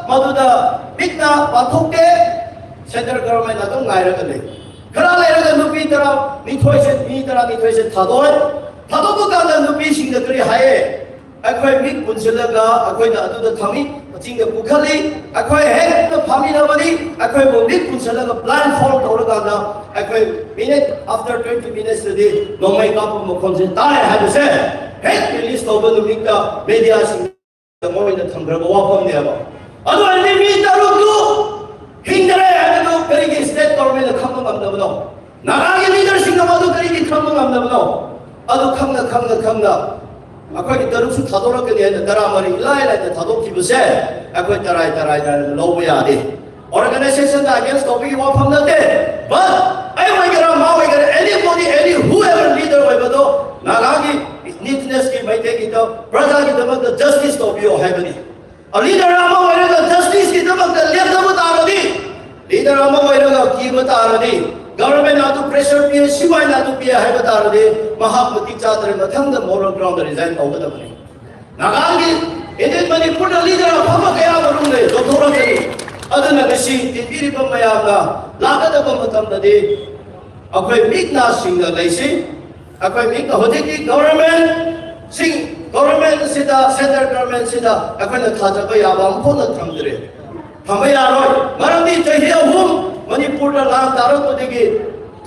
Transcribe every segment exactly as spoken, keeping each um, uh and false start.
ꯃꯗꯨꯗ ꯃꯤꯠꯅ ꯄꯥꯡꯊꯣꯛꯇꯦ꯫ Central Government ꯑꯗꯨꯝ ꯉꯥꯏꯔꯒ ꯂꯩ꯫ ꯈꯔ ꯂꯩꯔꯒ ꯅꯨꯄꯤ ꯇꯔꯥ ꯅꯤꯊꯣꯏꯁꯦ, ꯃꯤ ꯇꯔꯥꯅꯤꯊꯣꯏꯁꯦ ꯊꯥꯗꯣꯛꯑꯣꯏ꯫ ꯊꯥꯗꯣꯛꯄ ꯀꯥꯟꯗ ꯅꯨꯄꯤꯁꯤꯡꯅ ꯀꯔꯤ ꯍꯥꯏꯌꯦ? ꯑꯩꯈꯣꯏ ꯃꯤꯠ ꯄꯨꯟꯁꯤꯜꯂꯒ ꯑꯩꯈꯣꯏꯅ ꯑꯗꯨꯗ ꯊꯝꯃꯤ, ꯆꯤꯡꯗ ꯄꯨꯈꯠꯂꯤ꯫ ꯑꯩꯈꯣꯏ ꯍꯦꯛꯇ ꯐꯥꯃꯤꯟꯅꯕꯅꯤ꯫ ꯑꯩꯈꯣꯏꯕꯨ ꯃꯤꯠ ꯄꯨꯟꯁꯤꯜꯂꯒ blindfold ꯇꯧꯔꯀꯥꯟꯗ ꯑꯩꯈꯣꯏ minute, after twenty minutes ꯇꯗꯤ ꯅꯣꯡꯃꯩ ꯀꯥꯞꯄ ꯃꯈꯣꯟꯁꯦ ꯇꯥꯏ ꯍꯥꯏꯕꯁꯦ ꯍꯦꯛ release ꯇꯧꯕ ꯅꯨꯃꯤꯠꯇ mediaꯁꯤꯡ ꯃꯣꯏꯅ ꯊꯝꯈ꯭ꯔꯕ ꯋꯥꯐꯝꯅꯦꯕ꯫ ꯑꯗꯨ ꯑꯣꯏꯔꯗꯤ ꯃꯤ ꯇꯔꯨꯛꯇꯨ ꯍꯤꯡꯗ꯭ꯔꯦ ꯍꯥꯏꯕꯗꯨ ꯀꯔꯤꯒꯤ state government ꯅ ꯈꯪꯕ ꯉꯝꯗꯕꯅꯣ? ꯅꯥꯒꯥꯒꯤ leader ꯁꯤꯡꯅ ꯃꯗꯨ ꯀꯔꯤꯒꯤ ꯈꯪꯕ ꯉꯝꯗꯕꯅꯣ? ꯑꯗꯨ ꯈꯪꯅ, ꯈꯪꯅ, ꯈꯪꯅ ꯑꯩꯈꯣꯏꯒꯤ ꯇꯔꯨꯛꯁꯨ ꯊꯥꯗꯣꯔꯛꯀꯅꯤ ꯍꯥꯏꯅ ꯇꯔꯥꯃꯔꯤ ꯏꯂꯥꯏ ꯂꯥꯏꯅ ꯊꯥꯗꯣꯛꯈꯤꯕꯁꯦ ꯑꯩꯈꯣꯏ ꯇꯔꯥꯏ ꯇꯔꯥꯏ ꯅꯥꯏꯅ ꯂꯧꯕ ꯌꯥꯗꯦ꯫ Organization ꯗ against ꯇꯧꯕꯒꯤ ꯋꯥꯐꯝ ꯅꯠꯇꯦ, but ꯑꯩ ꯑꯣꯏꯒꯦꯔꯥ, ꯃꯥ ꯑꯣꯏꯒꯦꯔꯥ, anybody, any whoever leader ꯑꯣꯏꯕꯗꯣ ꯅꯥꯒꯥꯒꯤ indigenous ꯀꯤ, ꯃꯩꯇꯩꯒꯤꯗ, ꯄ꯭ꯔꯖꯥꯒꯤꯗꯃꯛꯇ justice ꯇꯧꯕꯤꯌꯣ ꯍꯥꯏꯕꯅꯤ꯫ Leader ꯑꯃ ꯑꯣꯏꯔꯒ justice ꯀꯤꯗꯃꯛꯇ ꯂꯦꯞꯇꯕ ꯇꯥꯔꯗꯤ, leader ꯑꯃ ꯑꯣꯏꯔꯒ ꯀꯤꯕ ꯇꯥꯔꯗꯤ, government ꯅ ꯑꯗꯨ pressure ꯄꯤꯌꯦ, ꯁꯤꯐꯥꯏꯅ ꯑꯗꯨ ꯄꯤꯌꯦ ꯍꯥꯏꯕ ꯇꯥꯔꯗꯤ, ꯃꯍꯥꯛ ꯃꯇꯤꯛ ꯆꯥꯗ꯭ꯔꯦ, ꯃꯊꯪꯗ moral ground ꯗ resign ꯇꯧꯒꯗꯕꯅꯤ꯫ ꯅꯥꯒꯥꯒꯤ, Indian ꯃꯅꯤꯄꯨꯔꯗ leader ꯑꯐꯕ ꯀꯌꯥ ꯑꯃꯔꯣꯝ ꯂꯩ, ꯂꯧꯊꯣꯔꯛꯀꯅꯤ꯫ ꯑꯗꯨꯅ ꯉꯁꯤ ꯇꯤꯟꯕꯤꯔꯤꯕ ꯃꯌꯥꯝꯅ ꯂꯥꯛꯀꯗꯕ ꯃꯇꯝꯗꯗꯤ ꯑꯩꯈꯣꯏ ꯃꯤꯠ ꯅꯥ ꯁꯤꯡꯅ ꯂꯩꯁꯤ꯫ ꯑꯩꯈꯣꯏ ꯃꯤꯠ, ꯍꯧꯖꯤꯛꯀꯤ government ꯁꯤꯡ, government ꯑꯁꯤꯗ, central government ꯁꯤꯗ ꯑꯩꯈꯣꯏꯅ ꯊꯥꯖꯕ ꯌꯥꯕ ꯑꯃꯐꯥꯎ ꯊꯝꯗ꯭ꯔꯦ꯫ ꯊꯝꯕ ꯌꯥꯔꯣꯏ꯫ ꯃꯔꯝꯗꯤ ꯆꯍꯤ ꯑꯍꯨꯝ ꯃꯅꯤꯄꯨꯔꯗ ꯂꯥꯟ ꯇꯥꯔꯛꯄꯗꯒꯤ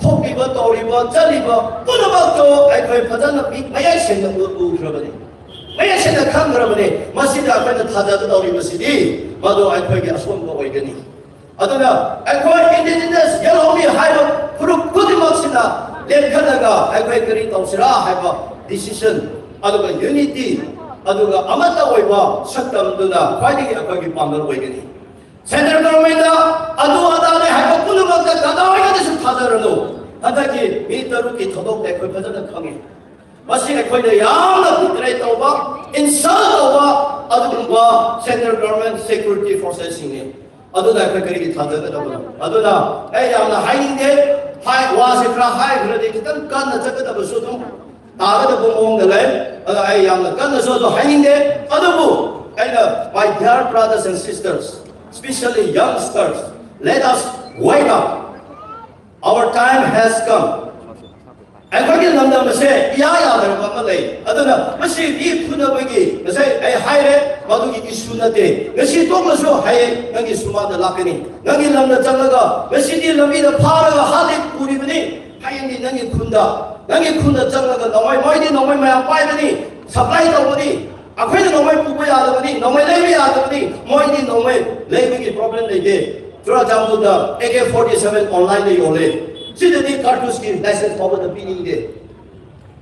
ꯊꯣꯛꯂꯤꯕ, ꯇꯧꯔꯤꯕ, ꯆꯠꯂꯤꯕ ꯄꯨꯝꯅꯃꯛꯇꯣ ꯑꯩꯈꯣꯏ ꯐꯖꯅ ꯃꯤ ꯃꯌꯦꯛ ꯁꯦꯡꯅ ꯎ-, ꯎꯈ꯭ꯔꯕꯅꯤ꯫ ꯃꯌꯦꯛ ꯁꯦꯡꯅ ꯈꯪꯈ꯭ꯔꯕꯅꯤ꯫ ꯃꯁꯤꯗ ꯑꯩꯈꯣꯏꯅ ꯊꯥꯖꯒꯗꯧꯔꯤꯕꯁꯤꯗꯤ ꯃꯗꯨ ꯑꯩꯈꯣꯏꯒꯤ ꯑꯁꯣꯟꯕ ꯑꯣꯏꯒꯅꯤ꯫ ꯑꯗꯨꯅ ꯑꯩꯈꯣꯏ indigenous ꯌꯦꯜꯍꯧꯃꯤ ꯍꯥꯏꯕ ꯐꯨꯔꯨꯞ ꯈꯨꯗꯤꯡꯃꯛꯁꯤꯅ ꯂꯦꯞꯈꯠꯂꯒ ꯑꯩꯈꯣꯏ ꯀꯔꯤ ꯇꯧꯁꯤꯔꯥ ꯍꯥꯏꯕ decision, ꯑꯗꯨꯒ unity, ꯑꯗꯨꯒ ꯑꯃꯠꯇ ꯑꯣꯏꯕ ꯁꯛꯇꯝꯗꯨꯅ ꯈ꯭ꯋꯥꯏꯗꯒꯤ ꯑꯩꯈꯣꯏꯒꯤ ꯄꯥꯡꯒꯜ ꯑꯣꯏꯒꯅꯤ꯫ Central government ꯇ ꯑꯗꯨ ꯑꯗꯥꯅꯦ ꯍꯥꯏꯕ ꯄꯨꯝꯅꯃꯛꯇ ꯀꯅꯥ ꯑꯣꯏꯅꯗꯁꯨ ꯊꯥꯖꯔꯅꯨ꯫ ꯍꯟꯗꯛꯀꯤ ꯃꯤ ꯇꯔꯨꯛꯀꯤ ꯊꯧꯗꯣꯛꯇ ꯑꯩꯈꯣꯏ ꯐꯖꯅ ꯈꯪꯉꯤ꯫ ꯃꯁꯤ ꯑꯩꯈꯣꯏꯗ ꯌꯥꯝꯅ betray ꯇꯧꯕ, insult ꯇꯧꯕ ꯑꯗꯨꯒꯨꯝꯕ central government security forces ꯁꯤꯡꯅꯤ꯫ ꯑꯗꯨꯅ ꯑꯩꯈꯣꯏ ꯀꯔꯤꯒꯤ ꯊꯥꯖꯒꯗꯕꯅꯣ? ꯑꯗꯨꯅ ꯑꯩ ꯌꯥꯝꯅ ꯍꯥꯏꯅꯤꯡꯗꯦ, ꯍꯥꯏ, ꯋꯥꯁꯦ ꯈꯔ ꯍꯥꯏꯈ꯭ꯔꯗꯤ ꯈꯤꯇꯪ ꯀꯟꯅ ꯆꯠꯀꯗꯕꯁꯨ ꯑꯗꯨꯝ ꯇꯥꯒꯗꯕ ꯃꯑꯣꯡꯗ ꯂꯩ꯫ ꯑꯗ ꯑꯩ ꯌꯥꯝꯅ ꯀꯟꯅꯁꯨ ꯑꯗꯨ ꯍꯥꯏꯅꯤꯡꯗꯦ꯫ ꯑꯗꯨꯕꯨ ꯑꯩꯅ, my dear brothers and sisters, especially youngsters, let us wake up. Our time has come. ꯑꯩꯈꯣꯏꯒꯤ ꯂꯝꯗꯝ ꯑꯁꯦ ꯏꯌꯥ ꯌꯥꯗ꯭ꯔꯕ ꯑꯃ ꯂꯩ꯫ ꯑꯗꯨꯅ ꯃꯁꯤ ꯃꯤ ꯐꯨꯅꯕꯒꯤ, ꯉꯁꯥꯏ ꯑꯩ ꯍꯥꯏꯔꯦ, ꯃꯗꯨꯒꯤ issue ꯅꯠꯇꯦ꯫ ꯉꯁꯤ ꯇꯣꯛꯂꯁꯨ ꯍꯌꯦꯡ ꯅꯪꯒꯤ ꯁꯨꯃꯥꯡꯗ ꯂꯥꯛꯀꯅꯤ꯫ ꯅꯪꯒꯤ ꯂꯝꯗ ꯆꯪꯂꯒ ꯉꯁꯤꯗꯤ ꯂꯝꯕꯤꯗ ꯐꯥꯔꯒ ꯍꯥꯠꯂꯦ ꯄꯨꯔꯤꯕꯅꯤ꯫ ꯍꯌꯦꯡꯗꯤ ꯅꯪꯒꯤ ꯈꯨꯟꯗ, ꯅꯪꯒꯤ ꯈꯨꯟꯗ ꯆꯪꯂꯒ ꯅꯣꯡꯃꯩ, ꯃꯣꯏꯗꯤ ꯅꯣꯡꯃꯩ ꯃꯌꯥꯝ ꯄꯥꯏꯕꯅꯤ, supply ꯇꯧꯕꯅꯤ꯫ ꯑꯩꯈꯣꯏꯅ ꯅꯣꯡꯃꯩ ꯄꯨꯕ ꯌꯥꯗꯕꯅꯤ, ꯅꯣꯡꯃꯩ ꯂꯩꯕ ꯌꯥꯗꯕꯅꯤ, ꯃꯣꯏꯗꯤ ꯅꯣꯡꯃꯩ ꯂꯩꯕꯒꯤ problem ꯂꯩꯇꯦ꯫ ꯆꯨꯔꯥꯆꯥꯟꯄꯨꯔꯗ AK forty seven online ꯗ ꯌꯣꯜꯂꯦ꯫ ꯁꯤꯗꯗꯤ cartridge ꯀꯤ license ꯐꯥꯎꯕꯗ ꯄꯤꯅꯤꯡꯗꯦ꯫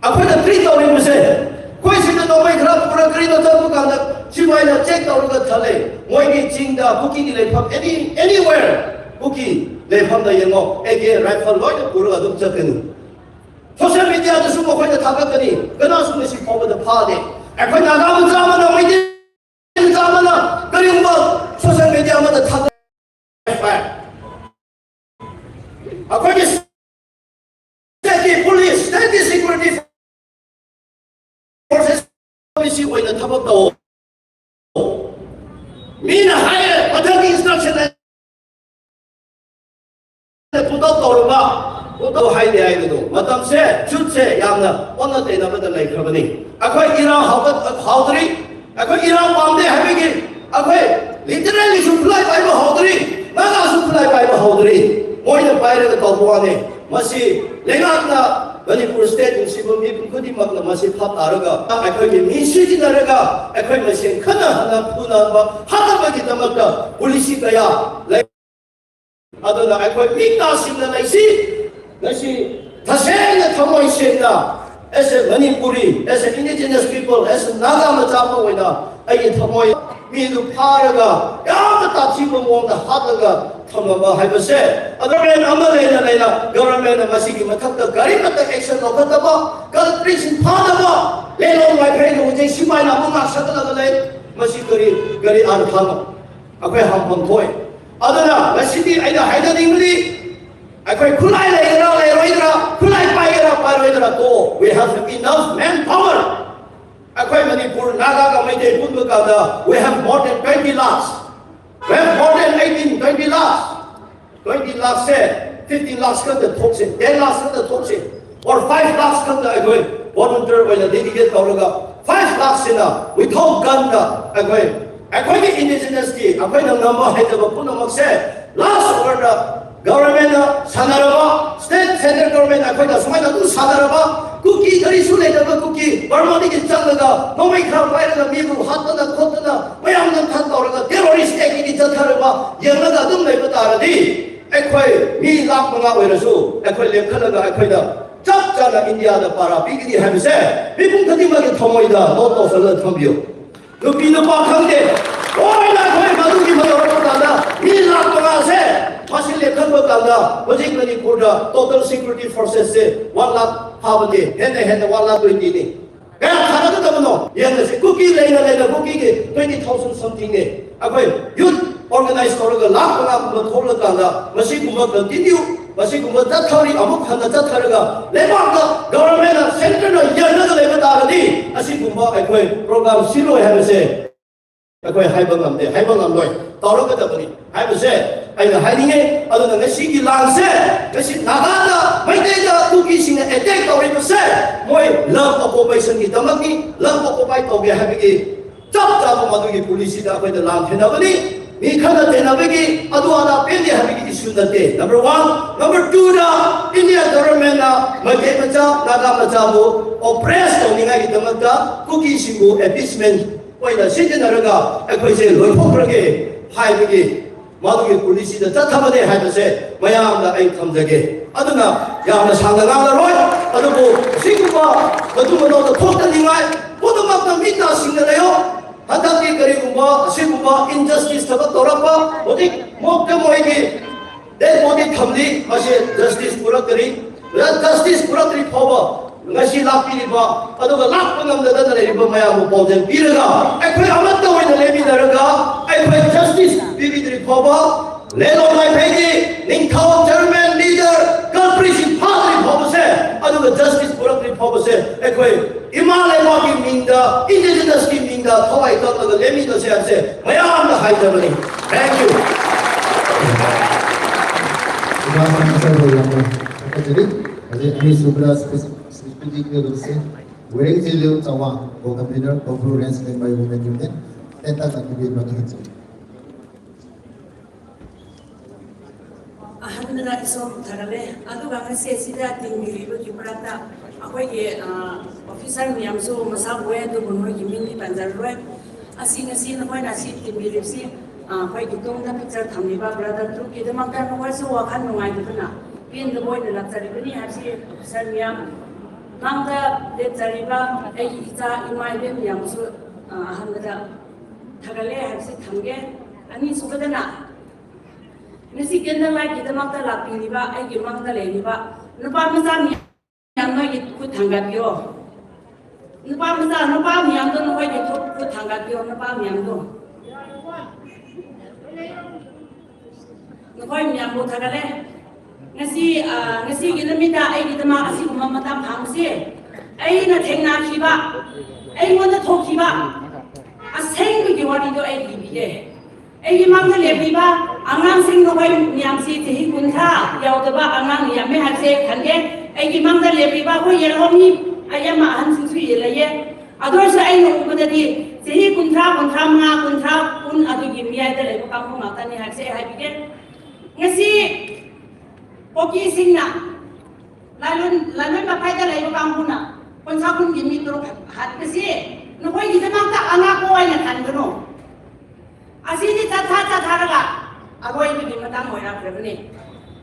ꯑꯩꯈꯣꯏꯅ treat ꯇꯧꯔꯤꯕꯁꯦ, ꯑꯩꯈꯣꯏ ꯁꯤꯗ ꯅꯣꯡꯃꯩ ꯈꯔ ꯄꯨꯔ ꯀꯔꯤꯅꯣ ꯆꯠꯄ ꯀꯥꯟꯗ ꯁꯤꯐꯥꯏꯅ check ꯇꯧꯔꯒ ꯊꯜꯂꯦ꯫ ꯃꯣꯏꯒꯤ ꯆꯤꯡꯗ ꯀꯨꯀꯤꯒꯤ ꯂꯩꯐꯝ, any, anywhere ꯀꯨꯀꯤ ꯂꯩꯐꯝꯗ ꯌꯦꯡꯉꯣ, AK rifle ꯂꯣꯏꯅ ꯄꯨꯔꯒ ꯑꯗꯨꯝ ꯆꯠꯀꯅꯤ꯫ Social media ꯗꯁꯨ ꯃꯈꯣꯏꯅ ꯊꯥꯒꯠꯀꯅꯤ꯫ ꯀꯅꯥꯁꯨ ꯉꯁꯤ ꯐꯥꯎꯕꯗ ꯐꯥꯗꯦ꯫ ꯑꯩꯈꯣꯏ ꯅꯥꯒꯥ ꯃꯆꯥ ꯑꯃꯅ, ꯃꯩꯇꯩ ꯃꯆꯥ ꯑꯃꯅ ꯀꯔꯤꯒꯨꯝꯕ social media ꯑꯃꯗ ꯊꯥꯒꯠ ꯑꯩꯈꯣꯏꯒꯤ state ꯀꯤ police, state ꯀꯤ security forces ꯁꯤ ꯑꯣꯏꯅ ꯊꯕꯛ ꯇꯧ꯫ ꯃꯤꯅ ꯍꯥꯏꯌꯦ, ꯃꯊꯪꯒꯤ instruction ꯄꯨꯡꯇꯧ ꯇꯧꯔꯕ, ꯄꯨꯡꯇꯧ ꯍꯥꯏꯗꯦ ꯍꯥꯏꯕꯗꯣ꯫ ꯃꯇꯝꯁꯦ, ꯖꯨꯠꯁꯦ ꯌꯥꯝꯅ ꯑꯣꯟꯅ ꯇꯩꯅꯕꯗ ꯂꯩꯈ꯭ꯔꯕꯅꯤ꯫ ꯑꯩꯈꯣꯏ ꯏꯔꯥꯡ ꯍꯧꯒꯠ-, ꯍꯧꯗ꯭ꯔꯤ, ꯑꯩꯈꯣꯏ ꯏꯔꯥꯡ ꯄꯥꯝꯗꯦ ꯍꯥꯏꯕꯒꯤ ꯑꯩꯈꯣꯏ literally ꯁꯨ ꯈꯨꯠꯂꯥꯏ ꯄꯥꯏꯕ ꯍꯧꯗ꯭ꯔꯤ, ꯅꯥꯒꯥꯁꯨ ꯈꯨꯠꯂꯥꯏ ꯄꯥꯏꯕ ꯍꯧꯗ꯭ꯔꯤ꯫ ꯃꯣꯏꯅ ꯄꯥꯏꯔꯒ ꯇꯧꯕ ꯋꯥꯅꯤ꯫ ꯃꯁꯤ ꯂꯩꯉꯥꯛꯅ, ꯃꯅꯤꯄꯨꯔ state ꯅꯨꯡꯁꯤꯕ ꯃꯤꯄꯨꯝ ꯈꯨꯗꯤꯡꯃꯛꯅ ꯃꯁꯤ ꯐꯥ ꯇꯥꯔꯒ, ꯑꯩꯈꯣꯏꯒꯤ ꯃꯤ ꯁꯤꯖꯤꯟꯅꯔꯒ ꯑꯩꯈꯣꯏ ꯃꯁꯦꯟ ꯈꯠꯅ ꯍꯟꯅ ꯐꯨꯅꯕ ꯍꯥꯠꯅꯕꯒꯤꯗꯃꯛꯇ policy ꯀꯌꯥ ꯂꯩ꯫ ꯑꯗꯨꯅ ꯑꯩꯈꯣꯏ ꯃꯤ ꯇꯥꯁꯤꯡꯅ ꯂꯩꯁꯤ꯫ ꯉꯁꯤ ꯇꯁꯦꯡꯅ ꯊꯃꯣꯏ ꯁꯦꯡꯅ, as a Manipuri, as a indigenous people, as a Naga ꯃꯆꯥ ꯑꯃ ꯑꯣꯏꯅ ꯑꯩꯒꯤ ꯊꯃꯣꯏ, ꯃꯤꯗꯨ ꯐꯥꯔꯒ ꯌꯥꯝꯅ ꯇꯥꯊꯤꯕ ꯃꯑꯣꯡꯗ ꯍꯥꯠꯂꯒ ꯊꯝꯂꯝꯕ ꯍꯥꯏꯕꯁꯦ, government ꯑꯃ ꯂꯩꯅ ꯂꯩꯅ government ꯅ ꯃꯁꯤꯒꯤ ꯃꯊꯛꯇ ꯀꯔꯤꯃꯠꯇ action ꯂꯧꯈꯠꯇꯕ, culprit ꯁꯤꯡ ꯐꯥꯗꯕ, ꯂꯦꯂꯣꯡ ꯂꯥꯏꯐ꯭ꯔꯦꯟꯗ ꯍꯧꯖꯤꯛ ꯁꯤꯐꯥꯏꯅ ꯑꯃꯨꯛ ꯉꯥꯛꯁꯟꯅꯗꯅ ꯂꯩ꯫ ꯃꯁꯤ ꯀꯔꯤ, ꯀꯔꯤ ꯑꯥꯔꯊꯅꯣ? ꯑꯩꯈꯣꯏ ꯍꯪꯐꯝ ꯊꯣꯛꯏ꯫ ꯑꯗꯨꯅ ꯉꯁꯤꯗꯤ ꯑꯩꯅ ꯍꯥꯏꯖꯅꯤꯡꯕꯗꯤ, ꯑꯩꯈꯣꯏ ꯈꯨꯠꯂꯥꯏ ꯂꯩꯒꯦꯔꯥ ꯂꯩꯔꯣꯏꯗ꯭ꯔꯥ, ꯈꯨꯠꯂꯥꯏ ꯄꯥꯏꯒꯦꯔꯥ ꯄꯥꯏꯔꯣꯏꯗ꯭ꯔꯥ ꯇꯣ, we have enough manpower꯫ ꯑꯩꯈꯣꯏ ꯃꯅꯤꯄꯨꯔ ꯅꯥꯒꯥꯒ ꯃꯩꯇꯩ ꯄꯨꯟꯕ ꯀꯥꯟꯗ we have more than twenty lakhs, we have more than eighteen, twenty lakhs. Twenty lakhꯁꯦ fifteen lakhs ꯈꯛꯇ ꯊꯣꯛꯁꯦ, ten lakhs ꯈꯛꯇ ꯊꯣꯛꯁꯦ, or five lakhs ꯈꯛꯇ ꯑꯩꯈꯣꯏ volunteer ꯑꯣꯏꯅ dedicate ꯇꯧꯔꯒ five lakhꯁꯤꯅ without gunꯗ ꯑꯩꯈꯣꯏ ꯑꯩꯈꯣꯏꯒꯤ indigenousꯀꯤ ꯑꯩꯈꯣꯏꯅ ꯉꯝꯕ ꯍꯩꯇꯕ ꯄꯨꯝꯅꯃꯛꯁꯦ last overꯗ governmentꯅ ꯁꯥꯟꯅꯔꯕ, state central government ꯑꯩꯈꯣꯏꯅ ꯁꯨꯃꯥꯏꯅ ꯑꯗꯨꯝ ꯁꯥꯟꯅꯔꯕ, ꯀꯨꯀꯤ ꯀꯔꯤꯁꯨ ꯂꯩꯇꯕ ꯀꯨꯀꯤ ꯕꯔꯃꯥꯗꯒꯤ ꯆꯪꯂꯒ ꯅꯣꯡꯃꯩ ꯈꯔ ꯄꯥꯏꯔꯒ ꯃꯤꯕꯨ ꯍꯥꯠꯇꯅ ꯈꯣꯠꯇꯅ ꯃꯌꯥꯝ ꯅꯝꯊꯥꯛ ꯇꯧꯔꯒ terrorist actꯀꯤ ꯆꯠꯊꯔꯕ ꯌꯦꯡꯂꯒ ꯑꯗꯨꯝ ꯂꯩꯕ ꯇꯥꯔꯗꯤ ꯑꯩꯈꯣꯏ ꯃꯤ ꯂꯥꯈ ꯃꯉꯥ ꯑꯣꯏꯔꯁꯨ ꯑꯩꯈꯣꯏ ꯂꯦꯞꯈꯠꯂꯒ ꯑꯩꯈꯣꯏꯅ ꯆꯞ ꯆꯥꯅ ꯏꯟꯗꯤꯌꯥꯗ ꯄꯥꯔꯥ ꯄꯤꯒꯅꯤ ꯍꯥꯏꯕꯁꯦ ꯃꯤꯄꯨꯝ ꯈꯨꯗꯤꯡꯃꯛꯀꯤ ꯊꯃꯣꯏꯗ ꯅꯣꯠ ꯇꯧꯁꯜꯂꯒ ꯊꯝꯕꯤꯌꯨ꯫ ꯅꯨꯄꯤ ꯅꯨꯄꯥ ꯈꯪꯗꯦ, ꯂꯣꯏꯅ ꯑꯩꯈꯣꯏ ꯃꯗꯨꯒꯤ ꯃꯇꯧ ꯇꯧꯔꯛꯄ ꯀꯥꯟꯗ ꯃꯤ ꯂꯥꯈ ꯃꯉꯥꯁꯦ ꯃꯁꯤ ꯂꯦꯞꯈꯠꯄ ꯀꯥꯟꯗ ꯍꯧꯖꯤꯛ ꯃꯅꯤꯄꯨꯔꯗ total security forcesꯁꯦ one lakh ꯐꯥꯕꯅꯦ, ꯍꯦꯟꯅ ꯍꯦꯟꯅ one lakh twentyꯅꯦ꯫ ꯀꯌꯥ ꯊꯥꯔꯛꯀꯗꯕꯅꯣ ꯌꯦꯡꯉꯁꯤ꯫ ꯀꯨꯀꯤ ꯂꯩꯅ ꯂꯩꯅ ꯀꯨꯀꯤꯒꯤ twenty thousand somethingꯅꯦ꯫ ꯑꯩꯈꯣꯏ youth organize ꯇꯧꯔꯒ ꯂꯥꯈ ꯃꯉꯥꯒꯨꯝꯕ ꯊꯣꯛꯂꯀꯥꯟꯗ ꯃꯁꯤꯒꯨꯝꯕ continue, ꯃꯁꯤꯒꯨꯝꯕ ꯆꯠꯊꯔꯤ, ꯑꯃꯨꯛ ꯍꯟꯅ ꯆꯠꯊꯔꯒ ꯂꯩꯕꯥꯛꯇ governmentꯅ centreꯅ ꯌꯦꯡꯂꯒ ꯂꯩꯕ ꯇꯥꯔꯗꯤ ꯑꯁꯤꯒꯨꯝꯕ ꯑꯩꯈꯣꯏ program ꯁꯤꯜꯂꯣꯏ ꯍꯥꯏꯕꯁꯦ ꯑꯩꯈꯣꯏ ꯍꯥꯏꯕ ꯉꯝꯗꯦ, ꯍꯥꯏꯕ ꯉꯝꯂꯣꯏ꯫ ꯇꯧꯔꯛꯀꯗꯕꯅꯤ ꯍꯥꯏꯕꯁꯦ ꯑꯩꯅ ꯍꯥꯏꯅꯤꯡꯉꯦ꯫ ꯑꯗꯨꯅ ꯉꯁꯤꯒꯤ ꯂꯥꯟꯁꯦ, ꯉꯁꯤ ꯅꯥꯒꯥꯗ ꯃꯩꯇꯩꯗ ꯀꯨꯀꯤꯁꯤꯡꯅ attack ꯇꯧꯔꯤꯕꯁꯦ ꯃꯣꯏ love occupationꯒꯤꯗꯃꯛꯅꯤ꯫ Love occupy ꯇꯧꯒꯦ ꯍꯥꯏꯕꯒꯤ ꯆꯞ ꯆꯥꯕ ꯃꯗꯨꯒꯤ policyꯗ ꯑꯩꯈꯣꯏꯗ ꯂꯥꯟ ꯊꯦꯡꯅꯕꯅꯤ꯫ ꯃꯤ ꯈꯔꯅ ꯊꯦꯡꯅꯕꯒꯤ ꯑꯗꯨ ꯑꯗꯥ ꯄꯦꯟꯗꯦ ꯍꯥꯏꯕꯒꯤ issue ꯅꯠꯇꯦ꯫ Number one꯫ Number twoꯗ India governmentꯅ Meitei ꯃꯆꯥ, ꯅꯥꯒꯥ ꯃꯆꯥꯕꯨ oppress ꯇꯧꯅꯤꯡꯉꯥꯏꯒꯤꯗꯃꯛꯇ ꯀꯨꯀꯤꯁꯤꯡꯕꯨ appeasement ꯑꯣꯏꯅ ꯁꯤꯖꯤꯟꯅꯔꯒ ꯑꯩꯈꯣꯏꯁꯦ ꯂꯣꯏꯊꯣꯛꯈ꯭ꯔꯒꯦ ꯍꯥꯏꯕꯒꯤ ꯃꯗꯨꯒꯤ policyꯗ ꯆꯠꯊꯕꯅꯦ ꯍꯥꯏꯕꯁꯦ ꯃꯌꯥꯝꯗ ꯑꯩ ꯊꯝꯖꯒꯦ꯫ ꯑꯗꯨꯅ ꯌꯥꯝꯅ ꯁꯥꯡꯅ ꯉꯥꯡꯂꯔꯣꯏ꯫ ꯑꯗꯨꯕꯨ ꯁꯤꯒꯨꯝꯕ ꯃꯇꯨꯡ ꯃꯅꯥꯎꯗ ꯊꯣꯛꯇꯅꯤꯡꯉꯥꯏ ꯄꯨꯝꯅꯃꯛꯇ ꯃꯤꯠ ꯅꯥ ꯁꯤꯡꯅ ꯂꯩꯌꯣ꯫ ꯍꯟꯗꯛꯀꯤ ꯀꯔꯤꯒꯨꯝꯕ ꯑꯁꯤꯒꯨꯝꯕ injustice ꯊꯕꯛ ꯇꯧꯔꯛꯄ ꯍꯧꯖꯤꯛ ꯃꯣꯛꯇ ꯃꯣꯏꯒꯤ dead body ꯊꯝꯂꯤ, ꯃꯁꯤ justice ꯄꯨꯔꯛꯇ꯭ꯔꯤ꯫ Justice ꯄꯨꯔꯛꯇ꯭ꯔꯤ ꯐꯥꯎꯕ ꯉꯁꯤ ꯂꯥꯛꯄꯤꯔꯤꯕ ꯑꯗꯨꯒ ꯂꯥꯛꯄ ꯉꯝꯗꯗꯅ ꯂꯩꯔꯤꯕ ꯃꯌꯥꯝꯕꯨ ꯄꯥꯎꯖꯦꯜ ꯄꯤꯔꯒ ꯑꯩꯈꯣꯏ ꯑꯃꯠꯇ ꯑꯣꯏꯅ ꯂꯦꯞꯃꯤꯟꯅꯔꯒ ꯑꯩꯈꯣꯏ justice ꯄꯤꯕꯤꯗ꯭ꯔꯤ ꯐꯥꯎꯕ, ꯂꯦꯂꯣꯡ ꯃꯥꯏꯐꯩꯒꯤ ꯅꯤꯡꯊꯧ chairman leader culpritꯁꯤ ꯐꯥꯗ꯭ꯔꯤ ꯐꯥꯎꯕꯁꯦ, ꯑꯗꯨꯒ justice ꯄꯨꯔꯛꯇ꯭ꯔꯤ ꯐꯥꯎꯕꯁꯦ ꯑꯩꯈꯣꯏ ꯏꯃꯥ ꯂꯩꯕꯥꯛꯀꯤ ꯃꯤꯡꯗ ꯏꯟꯗꯤꯖꯤꯅꯁꯀꯤ ꯃꯤꯡꯗ ꯊꯋꯥꯏ ꯀꯛꯂꯒ ꯂꯦꯝꯃꯤꯟꯅꯁꯦ ꯍꯥꯏꯕꯁꯦ ꯃꯌꯥꯝꯅ ꯍꯥꯏꯖꯕꯅꯤ꯫ Thank you꯫ ꯏꯃꯥ ꯁꯥꯟꯅ ꯁꯔꯕ ꯌꯥꯝꯅ ꯊꯥꯒꯠꯆꯔꯤ꯫ ꯍꯧꯖꯤꯛ ꯑꯅꯤꯁꯨꯕꯗ ꯁ꯭ꯄꯤꯆ ꯄꯤꯕꯤꯒꯗꯕꯁꯦ ꯋꯦꯔꯦꯡ ꯖꯤꯂꯤꯌꯨ ꯆꯥꯋꯥꯡ, ꯀꯣ ꯀꯟꯚꯤꯅꯔ, ꯀꯣ ꯕ꯭ꯔꯨ ꯔꯦꯟꯁ ꯃꯦꯟ ꯕꯥꯏ ꯋꯨꯃꯦꯟ ꯌꯨꯅꯤꯌꯟ, ꯇꯦꯟꯇꯛꯅ ꯄꯤꯕꯤꯕ ꯊꯥꯒꯠꯆꯔꯤ꯫ ꯑꯍꯥꯟꯕꯗ ꯏꯁꯣꯔ ꯊꯥꯒꯠꯂꯦ꯫ ꯑꯗꯨꯒ ꯉꯁꯤ ꯑꯁꯤꯗ ꯇꯤꯟꯕꯤꯔꯤꯕꯒꯤ ꯃꯔꯛꯇ ꯑꯩꯈꯣꯏꯒꯤ ꯑꯣꯐꯤꯁꯥꯔ ꯃꯌꯥꯝꯁꯨ ꯃꯁꯥ ꯎꯑꯦ, ꯑꯗꯨꯕꯨ ꯃꯣꯏꯒꯤ ꯃꯤꯡꯗꯤ ꯄꯟꯖꯔꯔꯣꯏ꯫ ꯑꯁꯤ ꯉꯁꯤ ꯅꯈꯣꯏꯅ ꯑꯁꯤ ꯇꯤꯟꯕꯤꯔꯤꯕꯁꯤ ꯑꯩꯈꯣꯏꯒꯤ ꯇꯨꯡꯗ ꯄꯤꯛꯆꯔ ꯊꯝꯂꯤꯕ ꯕ꯭ꯔꯗꯔ ꯇ꯭ꯔꯨꯞꯀꯤꯗꯃꯛꯇ ꯅꯈꯣꯏꯁꯨ ꯋꯥꯈꯜ ꯅꯨꯡꯉꯥꯏꯇꯗꯨꯅ ꯄꯦꯟꯗꯕ ꯑꯣꯏꯅ ꯂꯥꯛꯆꯔꯤꯕꯅꯤ ꯍꯥꯏꯕꯁꯤ ꯑꯣꯐꯤꯁꯥꯔ ꯃꯌꯥꯝ, ꯃꯥꯡꯗ ꯂꯦꯞꯆꯔꯤꯕ ꯑꯩꯒꯤ ꯏꯆꯥ ꯏꯃꯥ ꯏꯕꯦꯟ ꯃꯌꯥꯝꯁꯨ ꯑꯍꯥꯟꯕꯗ ꯊꯥꯒꯠꯂꯦ ꯍꯥꯏꯕꯁꯤ ꯊꯝꯒꯦ꯫ ꯑꯅꯤꯁꯨꯕꯗꯅ ꯉꯁꯤ ꯀꯦꯟꯗꯜ ꯂꯥꯏꯠꯀꯤꯗꯃꯛꯇ ꯂꯥꯛꯄꯤꯔꯤꯕ ꯑꯩꯒꯤ ꯃꯥꯡꯗ ꯂꯩꯔꯤꯕ ꯅꯨꯄꯥ ꯃꯆꯥ ꯃꯌꯥꯝ ꯅꯣꯏꯒꯤ ꯈꯨꯠ ꯊꯥꯡꯒꯠꯄꯤꯌꯣ꯫ ꯅꯨꯄꯥ ꯃꯆꯥ ꯅꯨꯄꯥ ꯃꯌꯥꯝꯗꯣ ꯅꯈꯣꯏꯒꯤ ꯈꯨꯠ ꯈꯨꯠ ꯊꯥꯡꯒꯠꯄꯤꯌꯣ ꯅꯨꯄꯥ ꯃꯌꯥꯝꯗꯣ꯫ ꯅꯈꯣꯏ ꯃꯌꯥꯝꯕꯨ ꯊꯥꯒꯠꯂꯦ꯫ ꯉꯁꯤ ꯉꯁꯤꯒꯤ ꯅꯨꯃꯤꯠꯇ ꯑꯩꯒꯤꯗꯃꯛ ꯑꯁꯤꯒꯨꯝꯕ ꯃꯇꯝ ꯐꯪꯕꯁꯦ ꯑꯩꯅ ꯊꯦꯡꯅꯈꯤꯕ, ꯑꯩꯉꯣꯟꯗ ꯊꯣꯛꯈꯤꯕ ꯑꯁꯦꯡꯕꯒꯤ ꯋꯥꯔꯤꯗꯣ ꯑꯩ ꯂꯤꯕꯤꯒꯦ꯫ ꯑꯩꯒꯤ ꯃꯥꯡꯗ ꯂꯦꯞꯂꯤꯕ ꯑꯉꯥꯡꯁꯤꯡ ꯅꯈꯣꯏ ꯃꯌꯥꯝꯁꯤ ꯆꯍꯤ ꯀꯨꯟꯊ꯭ꯔꯥ ꯌꯧꯗꯕ ꯑꯉꯥꯡ ꯌꯥꯝꯃꯦ ꯍꯥꯏꯕꯁꯦ ꯈꯟꯒꯦ꯫ ꯑꯩꯒꯤ ꯃꯥꯡꯗ ꯂꯦꯞꯂꯤꯕ ꯑꯩꯈꯣꯏ ꯌꯦꯜꯍꯧꯃꯤ ꯑꯌꯥꯝꯕ ꯑꯍꯟꯁꯤꯡꯁꯨ ꯂꯩꯌꯦ꯫ ꯑꯗꯨ ꯑꯣꯏꯔꯁꯨ ꯑꯩꯅ ꯎꯕꯗꯗꯤ ꯆꯍꯤ ꯀꯨꯟꯊ꯭ꯔꯥ, ꯀꯨꯟꯊ꯭ꯔꯥ ꯃꯉꯥ, ꯀꯨꯟꯊ꯭ꯔꯥ, ꯀꯨꯟ ꯑꯗꯨꯒꯤ ꯃꯌꯥꯏꯗ ꯂꯩꯕ ꯀꯥꯡꯕꯨ ꯉꯥꯛꯇꯅꯤ ꯍꯥꯏꯕꯁꯦ ꯑꯩ ꯍꯥꯏꯕꯤꯒꯦ꯫ ꯉꯁꯤ ꯀꯣꯀꯤꯁꯤꯡꯅ ꯂꯥꯂꯣꯟ ꯂꯥꯂꯣꯟ ꯃꯈꯥꯏꯗ ꯂꯩꯕ ꯀꯥꯡꯕꯨꯅ ꯀꯣꯟꯁꯥ ꯀꯨꯟꯒꯤ ꯃꯤ ꯇꯔꯨꯛ ꯍꯥꯠꯄꯁꯤ ꯅꯈꯣꯏꯒꯤꯗꯃꯛꯇ ꯑꯉꯥꯛꯄ ꯑꯣꯏꯅ ꯈꯟꯒꯅꯨ꯫ ꯑꯁꯤꯗꯤ ꯆꯠꯊ ꯆꯠꯊꯔꯒ ꯑꯔꯣꯏꯕꯒꯤ ꯃꯇꯥꯡ ꯑꯣꯏꯔꯛꯈ꯭ꯔꯕꯅꯤ꯫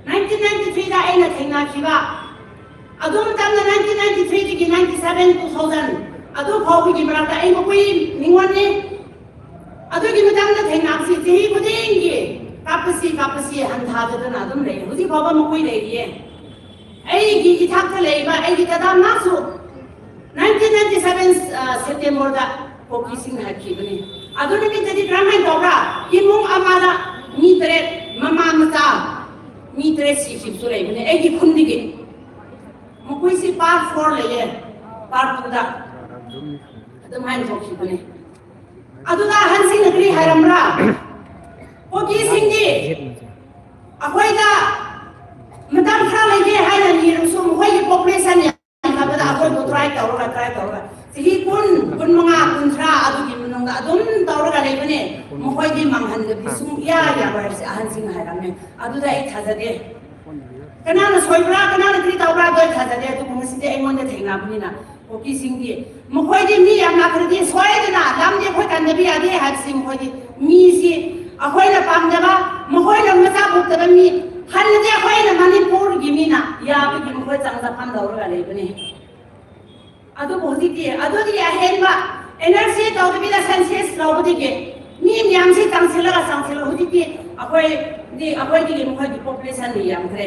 ꯅꯥꯏꯟꯇꯤꯟ ꯅꯥꯏꯟꯇꯤ ꯊ꯭ꯔꯤꯗ ꯑꯩꯅ ꯊꯦꯡꯅꯈꯤꯕ ꯑꯗꯨ ꯃꯇꯝꯗ ꯅꯥꯏꯟꯇꯤꯟ ꯅꯥꯏꯟꯇꯤ ꯊ꯭ꯔꯤꯗꯒꯤ ꯅꯥꯏꯟꯇꯤ ꯁꯚꯦꯟ ꯇꯨ ꯊꯥꯎꯖꯟ ꯑꯗꯨ ꯐꯥꯎꯕꯒꯤ ꯃꯔꯛꯇ ꯑꯩ ꯃꯈꯣꯏ ꯃꯤꯉꯣꯟꯅꯤ꯫ ꯑꯗꯨꯒꯤ ꯃꯇꯝꯗ ꯊꯦꯡꯅꯕꯁꯤ ꯆꯍꯤ ꯈꯨꯗꯤꯡꯒꯤ ꯀꯥꯞꯄꯁꯤ ꯀꯥꯞꯄꯁꯤ ꯍꯟꯊꯗꯗꯅ ꯑꯗꯨꯝ ꯂꯩ꯫ ꯍꯧꯖꯤꯛ ꯐꯥꯎꯕ ꯃꯈꯣꯏ ꯂꯩꯔꯤꯌꯦ꯫ ꯑꯩꯒꯤ ꯏꯊꯛꯇ ꯂꯩꯕ ꯑꯩꯒꯤ ꯗꯗꯥ ꯃꯥꯁꯨ ꯅꯥꯏꯟꯇꯤꯟ ꯅꯥꯏꯟꯇꯤ ꯁꯚꯦꯟ ꯁꯦꯞꯇꯦꯝꯕꯔꯗ ꯀꯣꯀꯤꯁꯤꯡ ꯍꯥꯠꯈꯤꯕꯅꯤ꯫ ꯑꯗꯨ ꯅꯨꯃꯤꯠꯇꯗꯤ ꯀꯔꯝꯍꯥꯏꯅ ꯇꯧꯕ꯭ꯔꯥ? ꯏꯃꯨꯡ ꯑꯃꯗ ꯃꯤ ꯇꯔꯦꯠ, ꯃꯃꯥ ꯃꯆꯥ ꯃꯤ ꯇꯔꯦꯠ ꯁꯤꯈꯤꯕꯁꯨ ꯂꯩꯕꯅꯦ ꯑꯩꯒꯤ ꯈꯨꯟꯗꯒꯤ꯫ ꯃꯈꯣꯏꯁꯤ ꯄꯥꯔꯠ ꯐꯣꯔ ꯂꯩꯌꯦ, ꯄꯥꯔꯠ ꯇꯨꯗ꯫ ꯑꯗꯨꯝ ꯍꯥꯏꯅ ꯊꯣꯛꯈꯤꯕꯅꯦ꯫ ꯑꯗꯨꯗ ꯑꯍꯟꯁꯤꯡꯅ ꯀꯔꯤ ꯍꯥꯏꯔꯝꯕ꯭ꯔꯥ? ꯀꯨꯀꯤꯁꯤꯡꯗꯤ ꯑꯩꯈꯣꯏꯗ ꯃꯇꯝ ꯈꯔ ꯂꯩꯒꯦ ꯍꯥꯏꯅ ꯅꯤꯔꯁꯨ, ꯃꯈꯣꯏꯒꯤ ꯄꯣꯄꯨꯂꯦꯁꯟ ꯌꯥꯝꯈꯠꯂꯛꯄꯗ ꯑꯩꯈꯣꯏꯕꯨ ꯇ꯭ꯔꯥꯏ ꯇꯧꯔꯒ, ꯇ꯭ꯔꯥꯏ ꯇꯧꯔꯒ ꯆꯍꯤ ꯀꯨꯟ, ꯀꯨꯟꯃꯉꯥ, ꯀꯨꯟꯊ꯭ꯔꯥ ꯑꯗꯨꯒꯤ ꯃꯅꯨꯡꯗ ꯑꯗꯨꯝ ꯇꯧꯔꯒ ꯂꯩꯕꯅꯦ꯫ ꯃꯈꯣꯏꯗꯤ ꯃꯥꯡꯍꯟꯗꯕꯤ ꯁꯨꯡꯌꯥ ꯌꯥꯔꯣꯏ ꯍꯥꯏꯕꯁꯦ ꯑꯍꯟꯁꯤꯡꯅ ꯍꯥꯏꯔꯝꯃꯦ꯫ ꯑꯗꯨꯗ ꯑꯩ ꯊꯥꯖꯗꯦ꯫ ꯀꯅꯥꯅ ꯁꯣꯏꯕ꯭ꯔꯥ, ꯀꯅꯥꯅ ꯀꯔꯤ ꯇꯧꯕ꯭ꯔꯥ, ꯑꯗꯨ ꯑꯩ ꯊꯥꯖꯗꯦ꯫ ꯑꯗꯨꯕꯨ ꯉꯁꯤꯗꯤ ꯑꯩꯉꯣꯟꯗ ꯊꯦꯡꯅꯕꯅꯤꯅ, ꯀꯨꯀꯤꯁꯤꯡꯗꯤ, ꯃꯈꯣꯏꯗꯤ ꯃꯤ ꯌꯥꯝ ꯂꯥꯛꯈ꯭ꯔꯗꯤ ꯁꯣꯏꯗꯅ ꯂꯝꯗꯤ ꯑꯩꯈꯣꯏ ꯀꯟꯗꯕ ꯌꯥꯗꯦ ꯍꯥꯏꯕꯁꯤ, ꯃꯈꯣꯏꯗꯤ ꯃꯤꯁꯤ ꯑꯩꯈꯣꯏꯅ ꯄꯥꯝꯗꯕ, ꯃꯈꯣꯏꯅ ꯃꯆꯥ ꯄꯣꯛꯇꯕ ꯃꯤ, ꯍꯟꯅꯗꯤ ꯑꯩꯈꯣꯏꯅ ꯃꯅꯤꯄꯨꯔꯒꯤ ꯃꯤꯅ ꯌꯥꯕꯒꯤ ꯃꯈꯣꯏ ꯆꯪꯖꯐꯝ ꯂꯧꯔꯒ ꯂꯩꯕꯅꯤ꯫ ꯑꯗꯨꯕꯨ ꯍꯧꯖꯤꯛꯇꯤ ꯑꯗꯨꯗꯒꯤ ꯑꯍꯦꯟꯕ ꯑꯦꯟ ꯑꯥꯔ ꯁꯤ ꯇꯧꯗꯕꯤꯗ ꯁꯦꯟꯁꯁ ꯂꯧꯕꯗꯒꯤ ꯃꯤ ꯃꯌꯥꯝꯁꯤ ꯆꯪꯁꯤꯜꯂꯒ, ꯆꯪꯁꯤꯜꯂꯒ ꯍꯧꯖꯤꯛꯇꯤ ꯑꯩꯈꯣꯏꯗꯤ, ꯑꯩꯈꯣꯏꯗꯒꯤ ꯃꯈꯣꯏꯒꯤ ꯄꯣꯄꯨꯂꯦꯁꯟꯗꯤ ꯌꯥꯝꯈ꯭ꯔꯦ꯫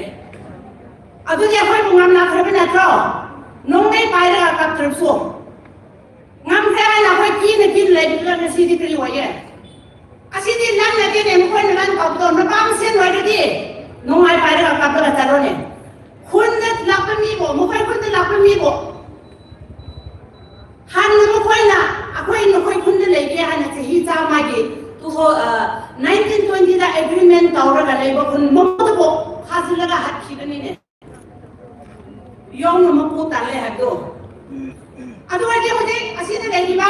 ꯑꯗꯨꯗꯤ ꯑꯩꯈꯣꯏꯕꯨ ꯉꯝꯂꯛꯈ꯭ꯔꯕ ꯅꯠꯇ꯭ꯔꯣ? ꯅꯣꯡꯃꯩ ꯄꯥꯏꯔꯒ ꯀꯥꯞꯇ꯭ꯔꯕꯁꯨ ꯉꯝꯈ꯭ꯔꯦ ꯍꯥꯏꯅ ꯑꯩꯈꯣꯏ ꯀꯤꯅ ꯀꯤꯅ ꯂꯩꯕꯗꯨꯗ ꯉꯁꯤꯗꯤ ꯀꯔꯤ ꯑꯣꯏꯌꯦ? ꯑꯁꯤꯗꯤ ꯅꯪꯅꯗꯤꯅꯦ, ꯃꯈꯣꯏꯅ ꯅꯪ ꯇꯧꯕꯗꯣ ꯅꯄꯥ ꯃꯁꯦꯟ ꯑꯣꯏꯔꯗꯤ ꯅꯣꯡꯃꯩ ꯄꯥꯏꯔꯒ ꯀꯥꯞꯂꯒ ꯆꯠꯂꯣꯅꯦ꯫ ꯈꯨꯟꯗ ꯂꯥꯛꯄ ꯃꯤꯕꯨ, ꯃꯈꯣꯏ ꯈꯨꯟꯗ ꯂꯥꯛꯄ ꯃꯤꯕꯨ ꯍꯥꯟꯅ ꯃꯈꯣꯏꯅ ꯑꯩꯈꯣꯏ ꯅꯈꯣꯏ ꯈꯨꯟꯗ ꯂꯩꯒꯦ ꯍꯥꯏꯅ ꯆꯍꯤ ꯆꯥꯝꯃꯒꯤ two thousand, nineteen twenty-ꯗ ꯑꯦꯒ꯭ꯔꯤꯃꯦꯟ ꯇꯧꯔꯒ ꯂꯩꯕ ꯈꯨꯟ ꯃꯗꯨꯕꯨ ꯐꯥꯖꯤꯜꯂꯒ ꯍꯥꯠꯈꯤꯕꯅꯤꯅꯦ꯫ ꯌꯣꯡꯅ ꯃꯄꯨ ꯇꯥꯜꯂꯦ ꯍꯥꯏꯕꯗꯣ꯫ ꯑꯗꯨ ꯑꯣꯏꯔꯗꯤ ꯍꯧꯖꯤꯛ ꯑꯁꯤꯗ ꯂꯩꯔꯤꯕ